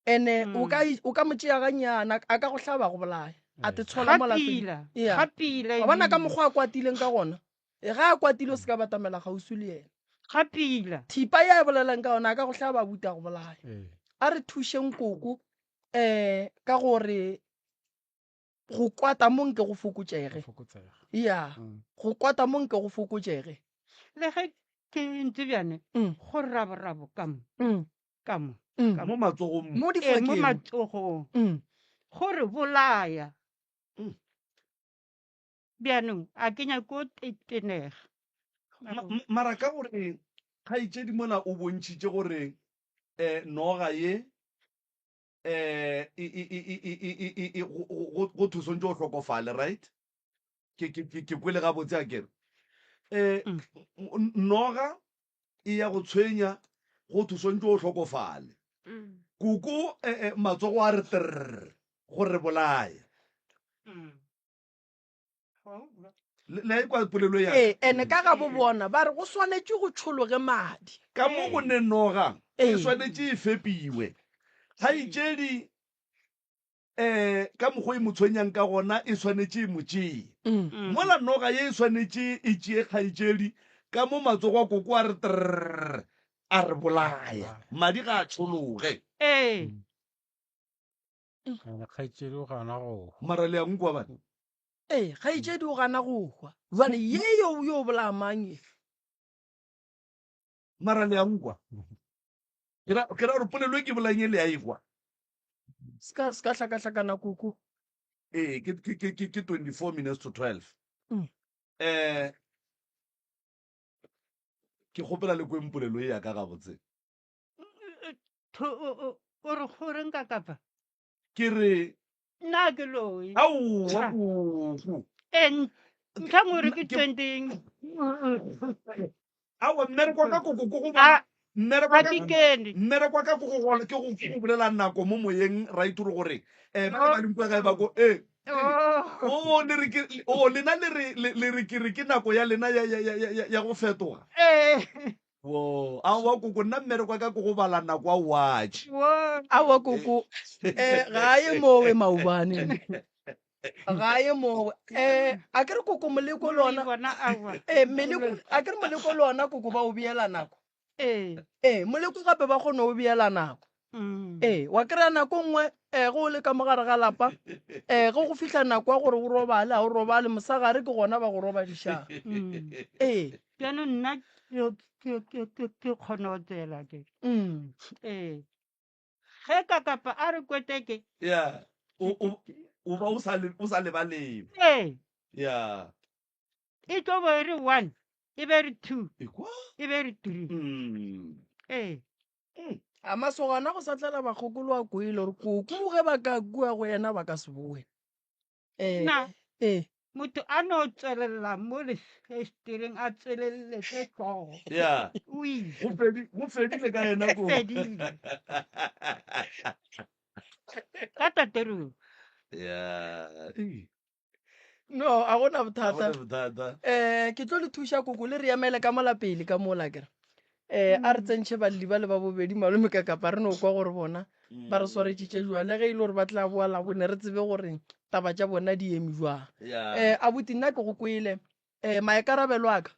Ene o ka o ka mo tšea gannyane a ka go hlaba go bolaya. A te tshola mo lapeng. Ga pila. Yeah. Ga pila Wa bona ka ebile. mokgwa a kwatileng ka gona. E ga a kwatile o se ka batamela kgauswi le yena. Ga pila. Thipa ye a bolelang ka yona a ka go hlaba abuti a go bolaya. A re thušeng koko um ka gore go kwata mo nke go fokotšege. Ya, go kwata mo nke go fokotšege. Le ge ke ntse bjane go raborabo ka mo, ka mo, ka mo matsogong mo. Ee, mo matsogong go re bolaya. Bjanong a ke nyake go tenega. Mara ka gore kgaetšedi mola o bontšhitše gore um noga ye um go thwe swantše o hlokofale, right? Ke, ke, ke, ke kwele gabotse a kere? Um noga e ya go tshwenya go thwe swantše o hlokofale. Koko eh, eh, matsogo a re trrr go re bolaya. Le le a ikwa polelo ya ka? Ee, ene ka ga bo bona ba re go swanetše go tšhologe madi. Ka mo go ne noga e Ee. swanetše e fepiwe. Kgaetšedi um ka mokgwa e mo tshwenyang ka gona e swanetše e mo tšee. Mola noga ye e swanetše e tšee kgaetšedi ka mo matsogo a koko a re trrr a re bolaya. Madi ga a tšhologe. Ee. Ene kgaetšedi o gana go hwa. Mara le a nkwa bana? Ee, kgaetšedi o gana go hwa. Jwale ye yo yo bolaya mang ye? Mara le a nkwa? Ke ra ke ra gore polelo e ke bolayang e le a e kwa. Ska ska hlakahlakana koko. Ee, ke ke ke ke ke 24 minutes to 12. Mm. Eh ke kgopela le kweng polelo e ya ka gabotse. Tho o o o re goreng ka kapa? Ke re Nna ke loe. Aowa koko. Ee, ntlha nngwe re ke 20. Aowa mmereko wa ka koko ko go A mmereko ga wa ka ke kene. mmereko wa ka ke go ke go ke go bolela nako mo moyeng right gore gore eh ba le ba leng kwa gae ba ko eh Oh. o le re ke o lena le re le re ke re ke nako ya lena ya ya ya ya ya go fetoga. Eh. Wo, aowa koko, nna mmereko wa ka ke go bala nako wa watch. Wo. Aowa koko, eh, ga a ye mowe maobane. Ga a ye mowe. Eh, a ke re koko moleko le ona. Bona aowa. Eh, meleko, a ke re moleko le ona koko ba o beela nako. Ee. Eh, moleko gape ba kgona go beela nako. Mm. Ee, wa kry-a nako nngwe um ge o le ka mo gare ga lapa um ge go fihla nako ya gore o robale ga o robale mosegare ke gona ba go robadišang Mm. ee Bjanong nna ke- ke- ke- ke- ke kgona go tsela ke. mm. Ee. Ge ka kapa a re kweteke. Yeah. O o o ba o sa le o sa lebalebe. Ee. Yeah. E tlo bo e re one, e be re two, Ekwa? e be re three. Mm. Ee. A masogana go sa tlela bakgokolo a kwele gore koko ge ba ka kua go yena ba ka se boe. Eh, Na eh. motho a no tswelela mo lefestereng a tsweleletse hlogo. Yeah. O ile. Go fedi go fedile ka yena ko. Fedile. Ka taterong. Yeah. Ei. No, a gona bothata. Ga gona bothata. Eh, ke tlo le thuša koko le re emele ka mola pele ka mola kere. Eh, a re tsentšhe balli ba le ba bobedi malome ka kapa re no kwa gore bona ba re swaretšitše jwang le ge e le gore ba tla boa labone re tsebe gore taba tša bona di eme jwang. Yeah. Eh, abuti nna ke go kwele. Eh, maikarabelo a ka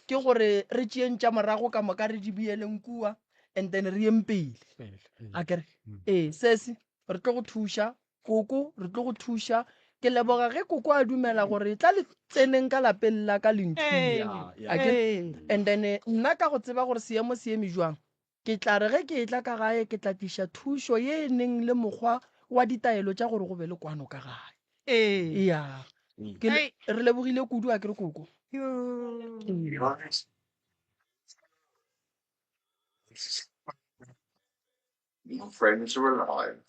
ke gore re tšeeng tša morago ka moka re di beeleng kua and then re yeng pele. Pele, ee. A kere? Ee, sesi re tlo go thuša Koko, re tlo go thuša. Ke leboga ge koko a dumela gore tla le tseneng ka lapeng la ka le nthuša. Ee, And then eh, nna ka go tseba gore seemo se eme jwang, ke tla re ge ke etla ka gae ke tla tliša thušo ye e neng le mokgwa wa ditaelo tša gore go be le kwano ka gae. ee. Ya. Ke le- re lebogile kudu a ke re koko. Your friends are alive.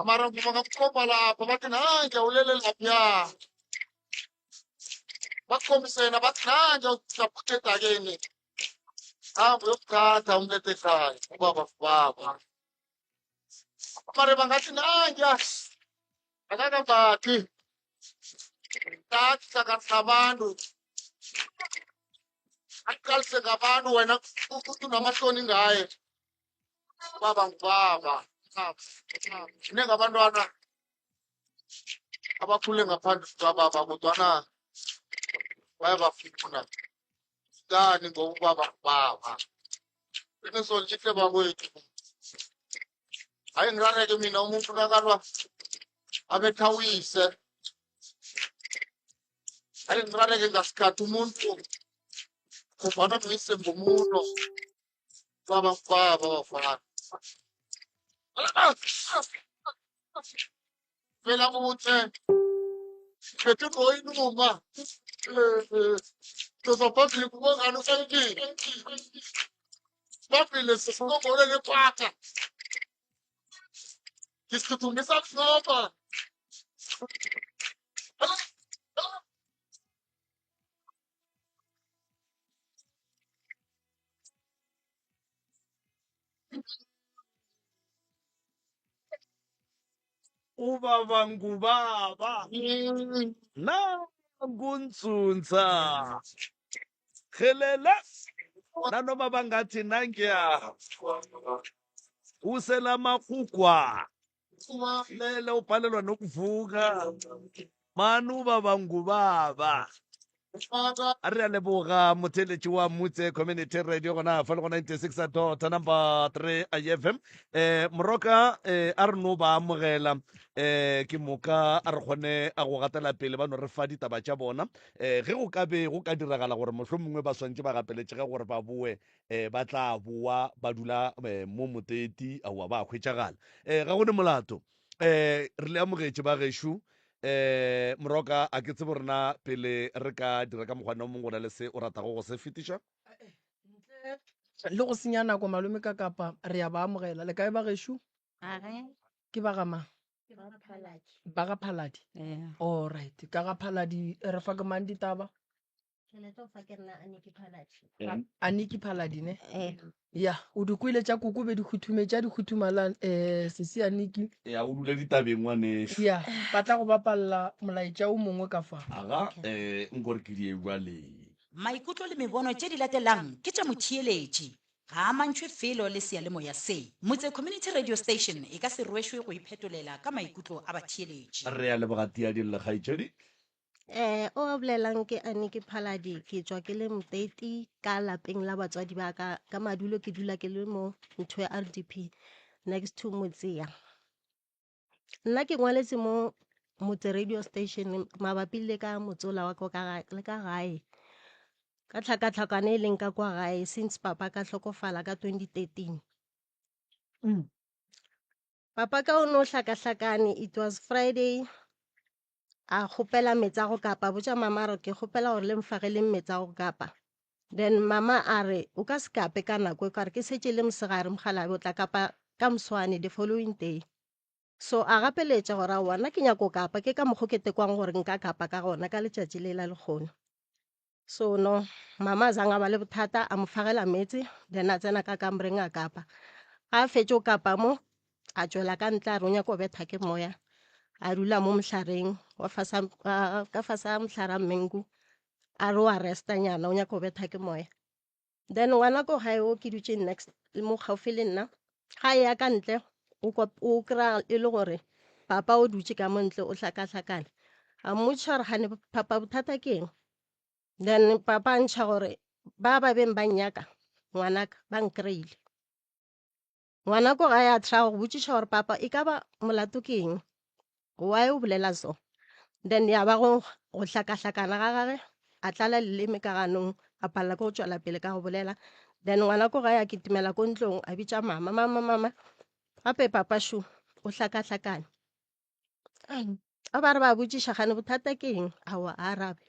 Mara bangakukhomba lapha bathi nange ulele lapha bakukhombisena bathi nange usaphutha edakeni hamba uyokuthatha umlethe ekhaya ubaba baba mara bangathi nange akakambathi thatha ngabantu aqalise ngabantu wena unamahloni ngaye baba ngubaba ningabantwana abakhule ngaphandle kukababa kodwana bayabafuna kani ngoba ubaba ngubaba qiniso lihle bakwethu hayi ngirareke mina umuntu nakalwa abetha uyise hayi ngirareke ngasikhathi umuntu khumbana noyise ngomuno baba baba bafana phela kuthi phethe ngoyinuma tozophambili kubongani usankile phambili sisingobole lekwata ngisithuthumisa kunoba Ubaba ngubaba nangunsunsa helele nanoma bangathi nangiya uselamahugwa lele ubhalelwa nokuvuka mani ubaba ngubaba a re a leboga motheletši wa mutse community radio gona fa le go 96 dot number 3 ifm eh moroka eh a re no ba amogela eh ke moka a re kgone a go gatela pele ba no re fa ditaba tša bona eh ge go ka be go ka diragala gore mohlomongwe ba swantše ba gapeletšege gore ba boe eh ba tla boa ba dula eh, mo moteti aowa ba hwetšagala eh ga go ne molato eh re le amogetše ba gešo eh moroka a ke tsebo rena pele re ka dira ka mokgwana o mongwe go na le se o ratago go se fetiša Ntle le go senya nako malome ka kapa re ya ba amogela le kae ba gešo ke ba ga mang ba ga phaladi all right ka ga phaladi re fa ke mang ditaba? Ke leta go fa ke nna Aniki Phaladi. Aniki Phaladi ne? Eh. Ya, o di kwele tša koko be di khuthumetse tša di khuthumala eh sesi Aniki. Ya o dule ditabeng ngwanešu. Ya, ba tla go bapalla molaetša o mongwe ka fa. Aga eh nkore ke di bjale. Maikutlo le mebono tše di latelang ke tša motheeletši. Ga a amantšhwe felo le seyalemoya se. Motse Community Radio Station e ka se rwešwe go iphetolela ka maikutlo a batheeletši. Re a leboga Tiadillo kgaetšedi. Eh, o a bolelang ke Aniki Phaladi, ke tšwa ke le Moteti ka lapeng la batswadi ba ka, ka madulo ke dula ke le mo ntho ya RDP next to Motseya. Nna ke ngwaletse mo Motse radio station mabapi le ka motsola wa ka le ka gae. Ka tlhakatlhakano e leng ka kwa gae since papa ka hlokofala ka 2013. Papa ka o no hlakahlakane, it was Friday a kgopela meetse a go kapa, a botša mama a re ke kgopela gore le mfageleng meetse a go kapa. Then mama a re o ka se kape ka nako e ka re ke šetše e le mosegare mokgalabje o tla kapa ka moswane the following day. So a gapeletša gore aowa nna ke nyako kapa ke ka mokgo ke tekwang gore nka kapa ka gona ka letšatši le la lekgono. So no mama a zang a ba le bothata a mo fagela meetse then a tsena ka kamoreng a kapa. Ga a fetše o kapa mo a tšwela ka ntle a re o nyaka go betha ke moya a dula mo mohlareng wa fasa ka fase ga mohlare wa mengu a re o a resta nyana o nyaka go betha ke moya. Then ngwana ko gae o ke dutše next mo gaufi le nna ga e ya ka ntle o kry-a e le gore papa o dutše ka mo ntle o hlakahlakane. A mmotšiša gore kgane papa bothata ke eng, then papa a ntšha gore ba ba beng ba nnyaka ngwanaka ba nkry-ile. Ngwana ko gae a try go botšiša gore papa e ka ba molato ke eng, why o bolela so. Then ya ba go go hlakahlakana ga gage a tlala leleme ka ganong a palela ke go tšwela pele ka go bolela. Then ngwana ko gae a kitimela ko ntlong a bitša mama, mama mama gape papa šo o hlakahlakane. A ba re ba botšiša gane bothata ke eng, aowa a arabe.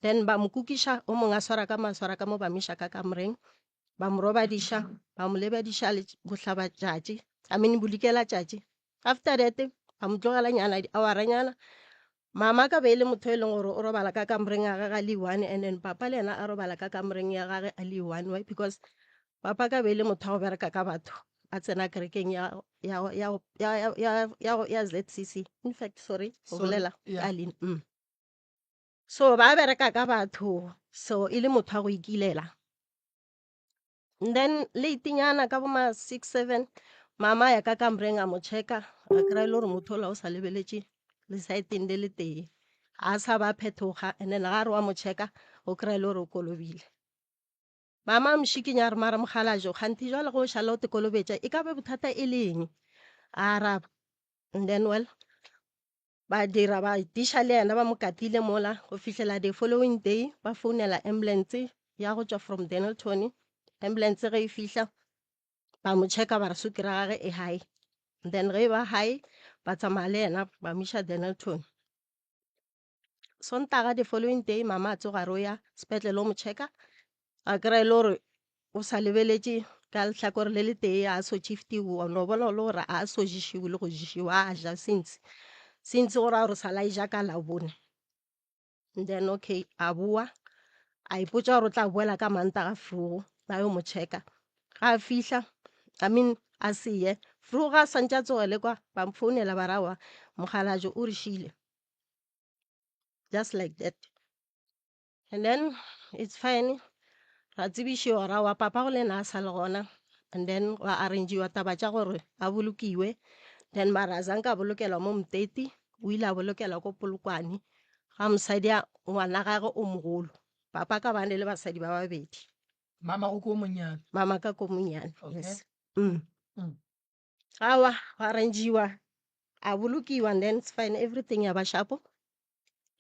Then ba mo kukiša, o mongwe a swara ka mo a swara ka mo ba mo iša ka kamoreng, ba mo robadiša, ba mo lebadiša bohlabatšatši, I mean bodikelatšatši. After that ba mo tlogela nyana di-hour-a nyana. Mama ka be e le motho e leng gore o robala ka kamoreng ya gage a le one and then papa le yena a robala ka kamoreng ya gage a le one. Why? Because papa ka be e le motho wa go bereka ka batho, a tsena kerekeng ya ya ya ya ya ya ya ZCC. In fact, sorry, go bolela ka leina. So ba bereka ka batho, so e le motho wa go ikilela. And then late nyana ka bo ma 6 7 mama a ya ka kamoreng a mo checka, a kry-a e le gore motho ola o sa lebeletše le saeteng le le tee, ga a sa ba phethoga. And then ga re wa mo checka o kry-a e le gore o kolobile. Mama a mo šikinya a re mara mokgalabje kganthe jwale ge o šala o te kolobetša e ka ba bothata e le eng? A araba and then well ba dira ba itiša le yena ba mo katile mola go fihlela the following day ba founela ambulance ya go tšwa from Dennilton. Ambulance ge e fihla ba mo checka ba re sukiri ya gage e high, then ge e ba high ba tsamaya le yena ba mo iša Dennilton. Sontaga the following day mama a tsoga re o ya sepetlele o mo checka a kry-a e le gore o sa lebeletše ka lehlakore le le tee a so shiftiwe wa no bona le gore a so ješiwe le go ješiwa a ja since since go raya gore sa la e ja ka Labone. Then okay a boa a ipotša gore o tla boela ka Mantaga vroeg ba yo mo checka. Ga a fihla I mean a se ye vroeg ga a swantše a tsogele kwa ba mfounela ba re aowa mokgalabje o re šile just like that. And then it's fine ra tsebišiwa gore aowa papa go le yena a sa le gona and then gwa arrange-iwa taba tša gore a bolokiwe then mara a zanka a bolokelwa mo Mteti o ile a bolokelwa ko Polokwane ga mosadi a ngwana gagwe o mogolo papa ka bane le basadi ba babedi. Mama go ko monnyane. Mama ka ko monnyane Okay. yes. Aowa gwa arrange-iwa a bolokiwa and then it's fine everything ya ba shapo.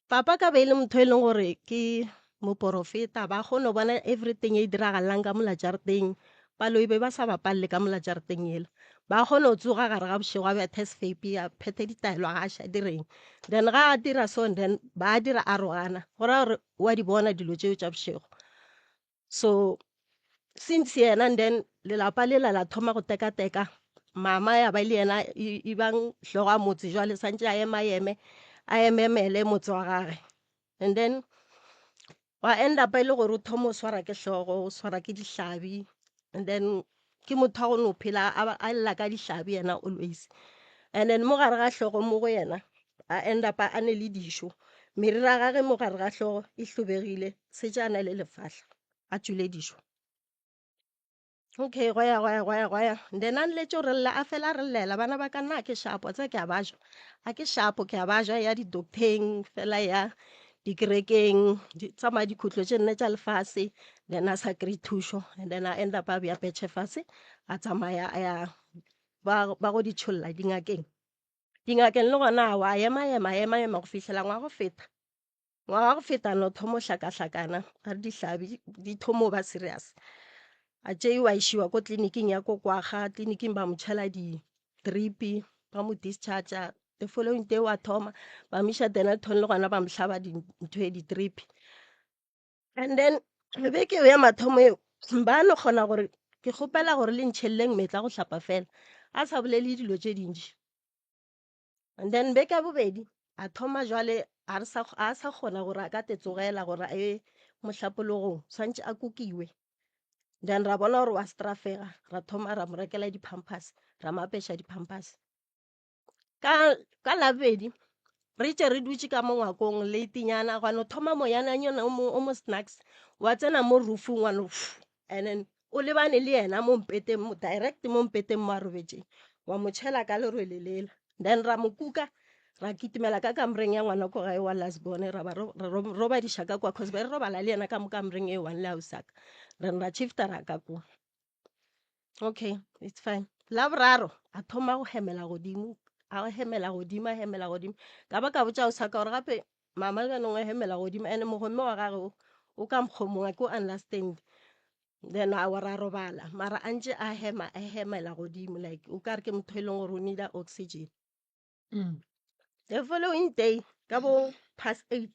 Papa ka be e le motho e leng gore ke moporofeta, ba kgone go bona everything e diragalang ka mola jarateng. Baloi be ba sa bapalle ka mola jarateng yela. Ba kgone go tsoga gare ga bošego a bethe sefepi, a phethe ditaelo a gaša direng. Then ga a dira so then ba dira a rogana, go raya gore wa di bona dilo tšeo tša bošego. So since yena and then lelapa lela la thoma go tekateka, mama ya ba le yena e bang hlogo ya motse jwale santše a ema eme a ememele motse wa gage. And then. Wa end up e le gore o thoma o swara ke hlogo, o swara ke dihlabi and then ke motho wa go no phela a lla ka dihlabi yena always. And then mo gare ga hlogo mo go yena a end up a ne le dišo, meriri ya gage mo gare ga hlogo e hlobegile, setše a na le lefahla a tšwile dišo. Okay, gwa ya gwa ya gwa ya gwa ya then a nletše o re lla a fela a re llela bana ba ka nna a ke shapo tsa ke a ba ja a ke shapo ke a ba ja ya di-docteng fela ya dikerekeng di tsamaya dikhutlo tše nne tša lefase then a sa kry thušo and then a end up a bea petšhe fase a tsamaya a ya ba ba go di tšholla dingakeng dingakeng le gona a wa ema ema ema ema go fihlela ngwaga go feta Ngwaga wa go feta no thomo hlakahlakana a re dihlabi di thomo ba serious. A tšeiwa a išiwa ko tleliniking ya ko Kwagga, tleliniking ba mo tšhela di-drip ba mo discharge-a. The following day wa thoma ba mo iša Dennilton le gona ba mo hlaba ntho e di-drip. And then beke eo ya mathomo eo ba no kgona gore ke kgopela gore le ntšheleleng meetse a go hlapa fela, a sa bolele dilo tše dintši. And then beke ya bobedi a thoma jwale a re sa a sa kgona gore a ka te tsogela gore a ye mohlapologong swantše a kukiwe. Then ra bona gore wa strafega ra thoma ra mo rekela di-pampers ra mo apeša di-pampers. Ka ka labobedi re tše re dutše ka mo ngwakong late-nyana gwa no thoma moyananyana o mo o mo snacks wa tsena mo roofong wa no and then o lebane le yena mo mpeteng mo direct mo mpeteng mo a robetšeng wa mo tšhela ka lerwele lela then ra mo kuka ra kitimela ka kamoreng ya ngwana ko gae wa lasbone ra ba re robadiša ka kwa cause be re robala le yena ka mo kamoreng e one le ausaka then ra shifta ra ka kwa okay it's fine la boraro a thoma go hemela godimo a hemela godimo a hemela godimo ka ba ka botša ausaka gore gape mama jaanong a hemela godimo and mogomme wa gage o o ka mokgwa mongwe ke o understand then a wa ra robala mara a ntše a hema a hemela godimo like o ka re ke motho e leng gore o needa oxygen The following day ka bo past 8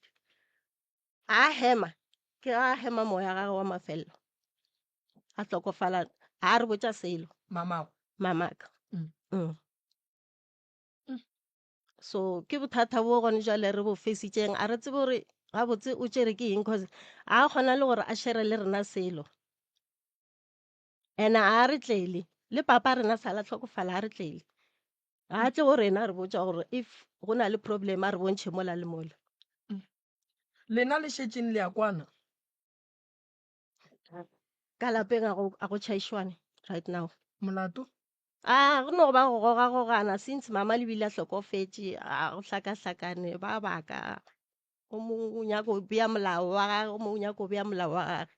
a hema ke a hema moya gage wa mafelelo a hlokofala a re botša selo mamago mamaka So ke bothata bo gone jwale re bo fesitšeng a re tsebe gore gabotse o tšere ke eng cause a kgona le gore a shere le rena selo and a re tlele le papa rena sala tlhokofala a re tlele a tle go rena re botša gore if go na le problem a re bontšhe mola le mola. Lena le šetšeng le a kwana? Ka lapeng a go tšhaišwane right now. Molato? A go no ba go gogagogana since mama le bile a hlokofetše a go hlakahlakane ba baka o mongwe o nyaka go bea molao wa gage o mongwe o nyaka go bea molao wa gage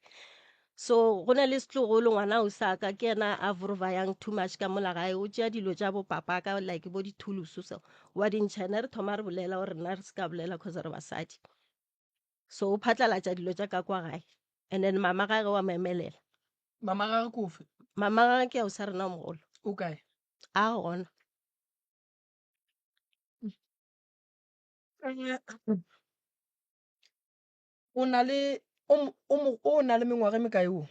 so go na le setlogolo ngwana o sa ka ke yena a vorovayang too much ka mola gae o tšea dilo tša bo papa ka like bo dithulusu so wa di ntšha ena re thoma re bolela gore rena re se ka bolela cause re basadi so o phatlalatša dilo tša ka kwa gae and then mama gage wa mo emelela Mama gage ke ofe? Mama gage ke ausi a rena o mogolo. O kae? A gona. O na le o o o na le mengwaga e mekae o?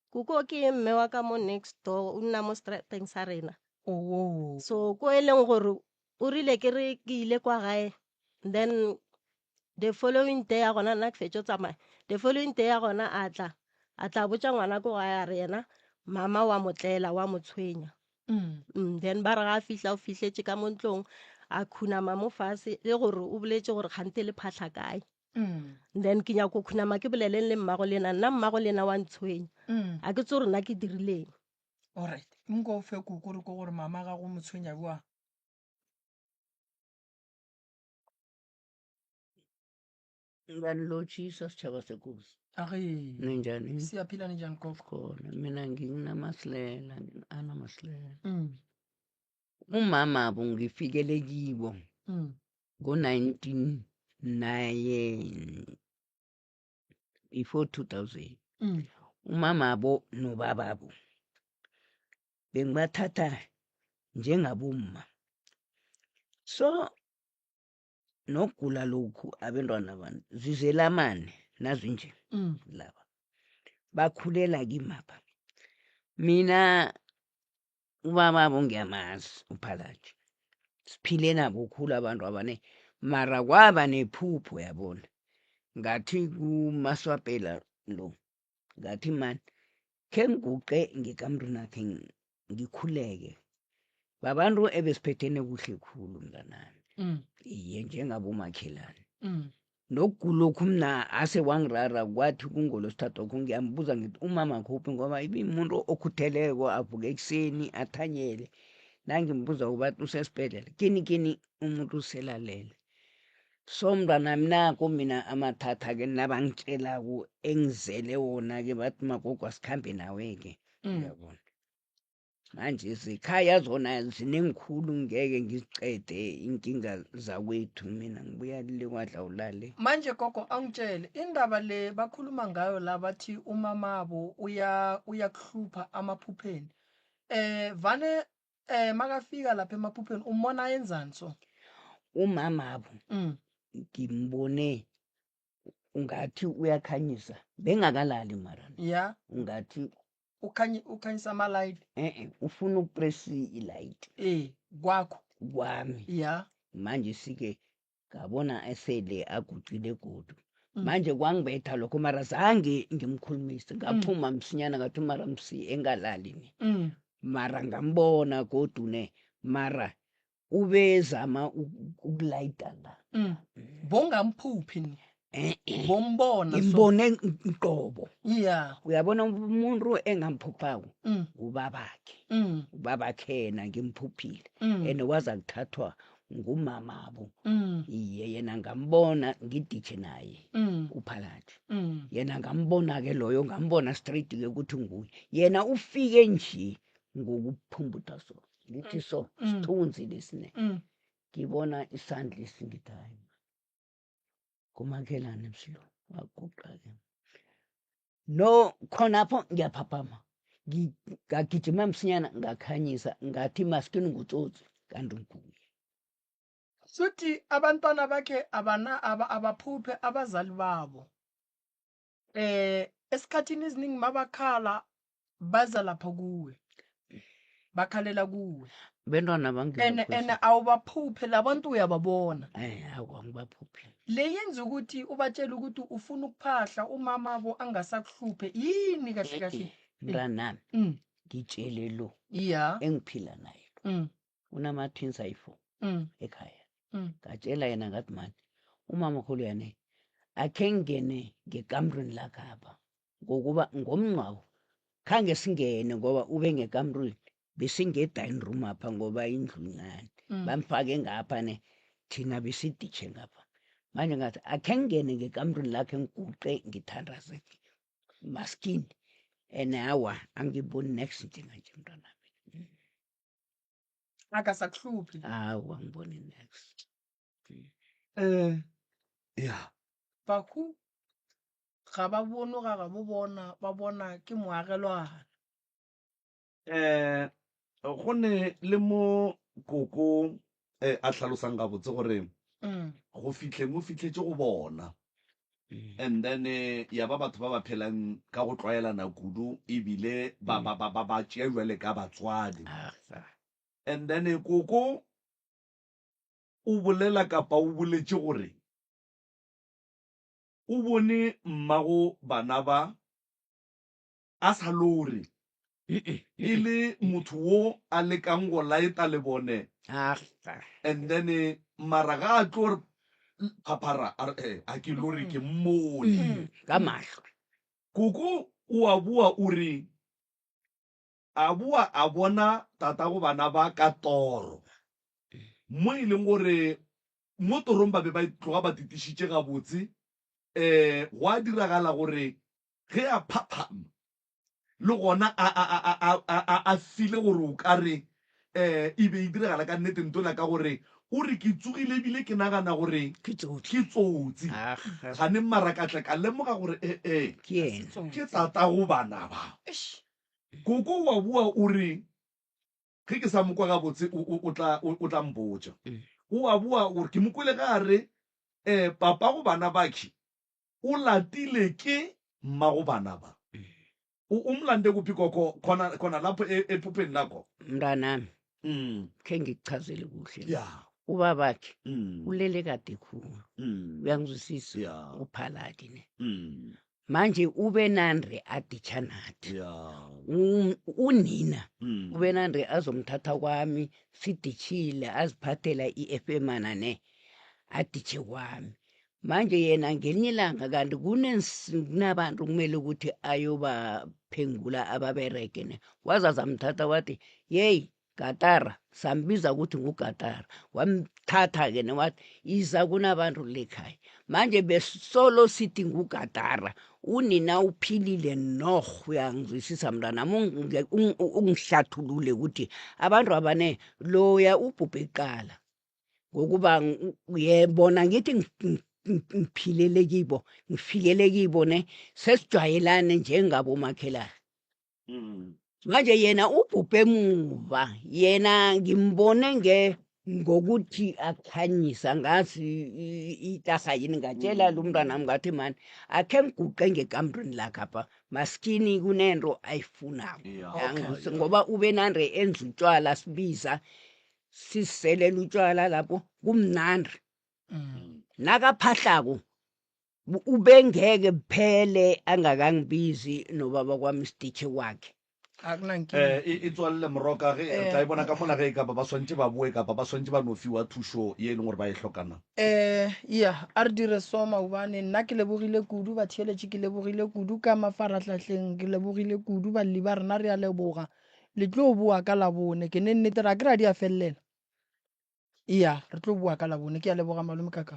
Koko ke mme wa ka mo next door, o nna mo strateng sa rena. Oh. So ko e leng gore o rile ke re ke ile kwa gae then the following day ya gona nna ke fetšo tsamaya the following day ya gona a tla a tla botša ngwana ko gae a re yena mama wa mo tlela wa mo tshwenya then ba re ga a fihla o fihletše ka mo ntlong a khunama mo fase le gore o boletše gore kgante le phahla kae then ke nyako khunama ke boleleng le mmago lena nna mmago lena wa ntshwenya a ke tse gore nna ke dirileng Alright, nko o fe koko re ko gore mama gago mo tshwenya bjang. Ngiyanilotjhisa sitjhaba sekosi. Age. Ninjani? Siyaphila ninjani gogo? Khona mina nginamasilela, ngina Masilela. Umama bo ngifikele kibo ngo-1909 before 2000. Umamabo nobababo bengibathatha njengabomma. So nokugula lokhu abentwana bani zizelamane nazinje laba bakhulela kimapha. Mina ubababo ngiyamazi uphakathi siphile nabo khulu abantu abane mara kwaba nephupho yabona. Ngathi kumaswapela lo, ngathi man, khe ngiguqe ngekamrenakhe ngikhuleke. Babantu ebesiphethene kuhle khulu mntanami. Iye, njengabomakhelane. Nokugulokhu mna ase wangirara kwathi kungolosithathu okho ngiyambuza ngithi umama khuphi ngoba ibimuntu okhutheleko avuke ekuseni athanyele. Nangimbuza ubathi usesibhedlela kini kini umuntu uselalele. So mntwanami nako mina amathatha-ke nabangitshelako engizele wona-ke bathi magogo asikhambe nawe-ke. Uyabona. Manje zekhaya zona zinengikhulu ngeke ngiziqede inkinga zakwethu mina ngibuya le kwadla ulale. Manje gogo angitshele indaba le bakhuluma ngayo la bathi umamabo uya uyakuhlupha amaphupheni. Eh vane eh makafika lapha emaphupheni umbona ayenzani so? Umamabo ngimbone ungathi uyakhanyisa bengakalali mara. Yeah. Ungathi Ukhanyi ukhanyisa ama light. Eh ufuna ukupress i light. Eh kwakho. Kwami. Yeah. Manje sike ngabona esele aguqile godu. Manje kwangibetha lokho mara zange ngimkhulumise ngaphuma msinyana ngathi mara msi engalali ni. Mara ngambona godu ne mara ubezama ukulayita la. Bongamphuphi ni. Eh-eh. Bombona so. Ngimbone qobo. Yeah. Uyabona umuntu engamphuphako ngubabakhe. Ubabakhe yena ngimphuphile. Ene waza kuthathwa ngumamabo. Iye yena ngambona ngiditshe naye uphakathi. Yena ngambona ke loyo ngambona straight ke ukuthi nguye. Yena ufike nje ngokuphumbutha so. Ngithi so sithunzi lesine. Ngibona isandla esingithi hayi. Kumakhelwane msilo waguqa ke. No khonapho ngiyaphaphama. Ngagijima msinyana ngakhanyisa ngathi maskini ngutsotsi kanti nguye. Suthi abantwana bakhe abana abaphuphe abazali babo. Eh esikhathini eziningi mabakhala baza lapha kuwe. Bakhalela kuwe. Bentwana bangizwa Ene ene awubaphuphe labantu uyababona. Eh awu angibaphuphi. Le yenza ukuthi ubatshele ukuthi ufuna ukuphahla umama bo angasakuhluphe yini kahle kahle. Mntanami ngitshele lo engiphila naye lo. Unama twins ayi-4 ekhaya. Ngatshela yena ngathi mani umama khulu yane akhe ngene ngekamrweni lakhe apha ngokuba ngomngcwabo khange singene ngoba ube ngekamrweni besinge-dining room apha ngoba indlu incane. Bamfake ngapha ne thina besiditshe ngapha. Manje ngathi akhe ngene ngekamrweni lakhe ngiguqe ngithandaze maskini. Ene awa angiboni next njenganje mntwanami. Akasakuhluphi. Awa angiboni next. Yeah. Bahu ga ba bone ga ga bo bona ba bona ke moagelwana. Go ne le mo koko a hlalosang gabotse gore go fihleng o fihletše go bona. And then ya ba batho ba ba phelang ka go tlwaelana kudu ebile ba ba ba ba ba tšea jwale ka batswadi. And then koko o bolela kapa o boletše gore o bone mmago bana ba a sa lore e le motho wo a lekang go laeta lebone and then mara ga a tlo re phaphara a re eh, a ke lore ke mmone ka mahlo. Koko o a boa o re a boa a bona tatago bana ba ka toro mo e leng gore mo torong ba be ba tloga ba titišitše gabotse um gwa diragala gore ge a phaphama le gona a, a, a, a, a, a, a file gore o ka re um e be e diragala ka nnete ntola ka gore o re ke tsogile ebile ke nagana gore Ke tsotsi. ke tsotsi. Aga. Gane mara ka tla ka lemoga gore ee Ke yena. ke tatago bana ba. Koko wa boa o re ge ke sa mo kwa gabotse o, o, o tla, o, o tla mpotša. O a boa o re ke mo kwele ge a re um papago bana bakhe o latile ke mmago bana ba. O, o mlande kuphi gogo? Khona, khona lapho e, ephupheni lakho? Mntanami, khe ngikuchazele kuhle. Ya. Ubabakhe Mm. ulele kade khulu. Mm. Uyangizwisisa? Yeah. Uphaladi ne. Mm. Manje ube nandre aditsha nathi. Yeah. Unina Mm. ube nandre azomthatha kwami sidishile aziphathela i-efemana ne aditshe kwami. Manje yena ngelinye ilanga kanti kunabantu kumele ukuthi ayobaphengula ababerege ne. Wazaza mthatha wathi, yeyi Gatara, sambiza ukuthi nguGatara. Wamthatha-ke ne wathi, iza kunabantu lekhaya. Manje besolo sithi nguGatara. Unina uphilile noh, uyangizwisisa mntwanami, ungihlathulule ukuthi abantu abane loya ubhubhe kuqala. Ngokuba yebona ngithi ngiphilele kibo, ngifikele kibo ne, sesijwayelane njengabomakhelwane. Manje yena ubhubhe emuva, yena ngimbone nge ngokuthi akhanyisa ngazi itarha yini ngatshela lo mntwanami ngathi mani akhe ngiguqe ngekambreni lakhapha maskini kunento ayifunako. Ngoba ube nande enza utshwala sibiza siselela utshwala lapho kumnandi. Nakaphahlako ubengeke buphele angakangibizi nobaba kwami sititjhe kwakhe. Akunankinga. Eh, e, e tswalele moroka ge re tla e bona ka mola ge e kapa ba swantše ba boe kapa ba swantše ba no fiwa thušo ye e leng gore ba e hlokana. Eh, ya a re dire so maobane nna ke lebogile kudu batheeletši ke lebogile kudu ka mafarahlahleng ke lebogile kudu balli ba rena re a leboga le tlo boa ka labone ke ne nnete ra ke ra di a felelela ya re tlo boa ka labone ke a leboga malome kaka.